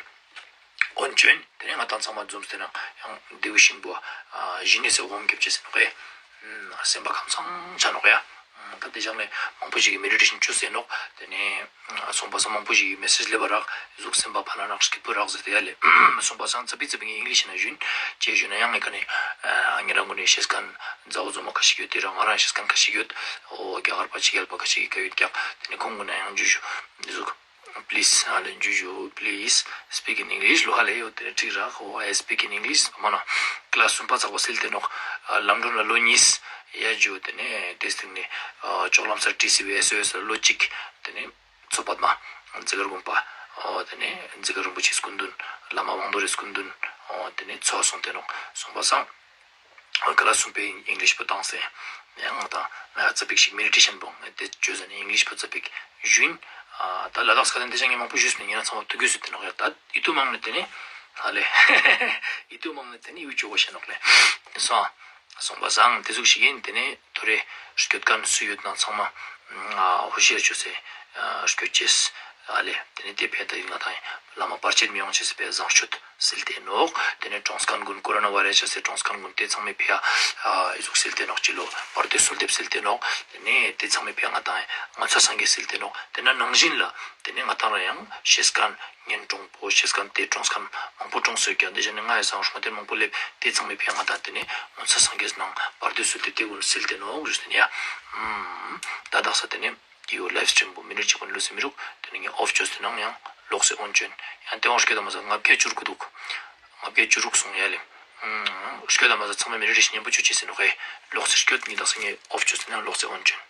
འོན་ཅོན་དེ་ནས་ང་དང་ཚང་མ་འཛོམས་ཏེ་ནང་ཡང་ལྡེའུ་ཤིང་བུ་ཨ་ཞི་ནི་སེ་འོམ་སྐྱབས་ཅེས་ཟེར་ནོ་གས། སེམས་པ་ཁམས་སངས་ཆ་ནོག་ཡ། ད་དེ་ཞག་ནས་མང་པོ་ཞིག་གིས་མེ་ཌི་ཊེ་ཤན་བཅོས་ཟེར་ནོག། དེ་ནས་སོང་པ་སང་མང་པོ་ཞིག་གིས་མེ་སེ་ཇི་སླེབས་པ་རག་གཟུགས་སེམས་པ་ཕ་ན་རག་སྐྱིད་པོ་རག་ཟེར་ཏེ་ཡ་ལེ། སོང་པ་སང་ཙ་པིག་ཙ་པིག་ངས་ཨིང་ལིཤ་ནང་ཞུན་ཅེས་ཞུ་ན་ཡང་ངས་ཀ་ནས་ཨ་ངེད་རང་ངོས་ནས་ཤེས་མཁན་མཛའ་བོ་མཛོ་མོ་ཁ་ཤས་ཡོད། དེ་རང་ང་རང་ཤེས་མཁན་ཁ་ཤས་ཡོད། ཨོ་རྒྱ་གར་པ་ཕྱི་རྒྱལ་པ་ཁ་ཤས་ཀྱིས་ཀ་ཡོད་ཀྱང་དེ་ནས་ཁོང་ངོས་ནས་ཡང་འཇུ་ཞུ་འདི་ཟུག། Please ཨ་ལེ་འཇུ་ཞུ། Please speak in English ལོ་ཧ་ལེ་ཡོད་དེ་ཁྲིག་རག་ཨོ་I speak in English མ་ན་ཀི་ལ་སི་གསུམ་པ་ཚགས་པ་སིལ་ཏེ་ནོག། ལམ་སྒྲོན་ལ་ལོ་གཉིས་ཡ་འཇུ། དེ་ནས་དེ་སྟེང་ནས་ཅོག་ལམ་སར་ཏི་སི་བི་ཨེས་ཨོ་ཨེས་ལ་ལོ་གཅིག། དེ་ནས་མཚོ་པདྨ་རྫི་དཀར་དགོན་པ། ཨོ་དེ་ནས་རྫི་དཀར་རིན་པོ་ཆེའི་སྐུ་མདུན། བླ་མ་དབང་རྡོ་རི་སྐུ་མདུན། ཨོ་དེ་ནས་མཚོ་སོང་སྟེ་ནོག་སོང་པ་སང་། ཀི་ལ་སི་གསུམ་པའི་ཨིང་ལིཤ་པོ་བཏང་སྟེ། ཡང་ང་དང་ཙ་པིག་ཞིག་མེ་ཌི་ཊེ་ཤན་པོ་དེ་བཅོས་ཟ་ནས་ཨིང་ལིཤ་པོ་ཙ་པིག་ཞུན། ད་ལ་དྭགས་སྐད་དེ་འདི་ཅང་ངས་མང་པོ་ཞུས་སོང་ངས་ན་ཚང་མ་ཐུགས་རྒྱུས་སུ་དེ་ནོག་ཡ། ད་ཡིད་དུ་མང་ནས་དེ་ནས་ཧ་ལེ། ཡིད་དུ་མང་ནས་དེ་ནས་ཡུ་ཅོ་གོ་ཤེས་ནོག་ལེ། སོང་། སོང་པ་སང་དེ་ཟུག་ཞིག་ཡིན། དེ་ནས་ཐོ་རེ་སྐྱོད་མཁན་སུ་ཡོད་ན་ཚང་མ་ཧུ་ཤེར་བཅོས་སེ་སྐྱོད་ཅེས་ཨ་ལེ། དེ་ནས་དེ་ཕན་ད་ཡིན་ང་དང་ཡིན། བླ་མ་བར་ཆད་མི་ཡོང་ཅེས་པའི་བཟང་སྤྱོད་སིལ་ཏེ་ནོག། དེ་ནས་གྲོངས་མཁན་ཀུན་ཀོ་རོ་ན་བྷ་རེ་སི་ཟེར་གྲོངས་མཁན་ཀུན་དེ་ཚང་མའི་ཕི་ཡ་ཨི་ཟུག་སིལ་ཏེ་ནོག། ཅི་ལོ་བར་དོའི་གསོལ་འདེབས་སིལ་ཏེ་ནོག། དེ་ནས་དེ་ཚང་མའི་ཕི་ཡ་ང་དང་ངོ་ཚ་སངས་རྒྱས་སིལ་ཏེ་ནོག། དེ་ན་ནང་བཞིན་ལ་དེ་ནས་ང་དང་ར་ཡང་ཤེས་མཁན་གཉེན་གྲོགས་པོ་ཤེས་མཁན་དེ་གྲོངས་མཁན་མང་པོ་གྲོངས་སོད་ཀྱང་དེ་བཞིན་ནས་ང་ཡི་བཟང་སྲུང་དེ་མང་པོ་སླེབས། དེ་ཚང་མའི་ཕི་ཡ་ང་དང་དེ་ནས་ངོ་ཚ་སངས་རྒྱས་ནང་བར་དོའི་གསོལ་འདེབས་དེ་ཀུན་སིལ་ཏེ་ནོག་ཞུས་ཏེ་ནས་ཡ། ད་དག་ས་དེ་ནས། ཀྱི་ཡོ་ལའིབ་སི་ཊི་རིམ་པོ་མི་ནིཊ་གཅིག་པ་ནས་ལོས་སེ་མི་རུག། དེ་ནས་ངས་ཨོཕ་བཅོས་ཏེ་ནང་ཡང་ལོག་སེ་ཨོན་བཅོན། ཡང་དེ་འོང་སྐྱོད་དམ་ས་ལྔ་བརྒྱ་བཅུ་དྲུག་འདུག། ལྔ་བརྒྱ་བཅུ་དྲུག་སོང་ཡ་ལེ། སྐྱོད་དམ་ས་ཚང་མ་མི་རེ་རེ་ཞིག་ཉན་པོ་བཅོས་ཅེས་ཟེར་ནོ་ཧེ། ལོག་སེ་སྐྱོད་ནི་དག་ས་ངས་ཨོཕ་བཅོས་ཏེ་ནང་ལོག་སེ་ཨོན་བཅོན།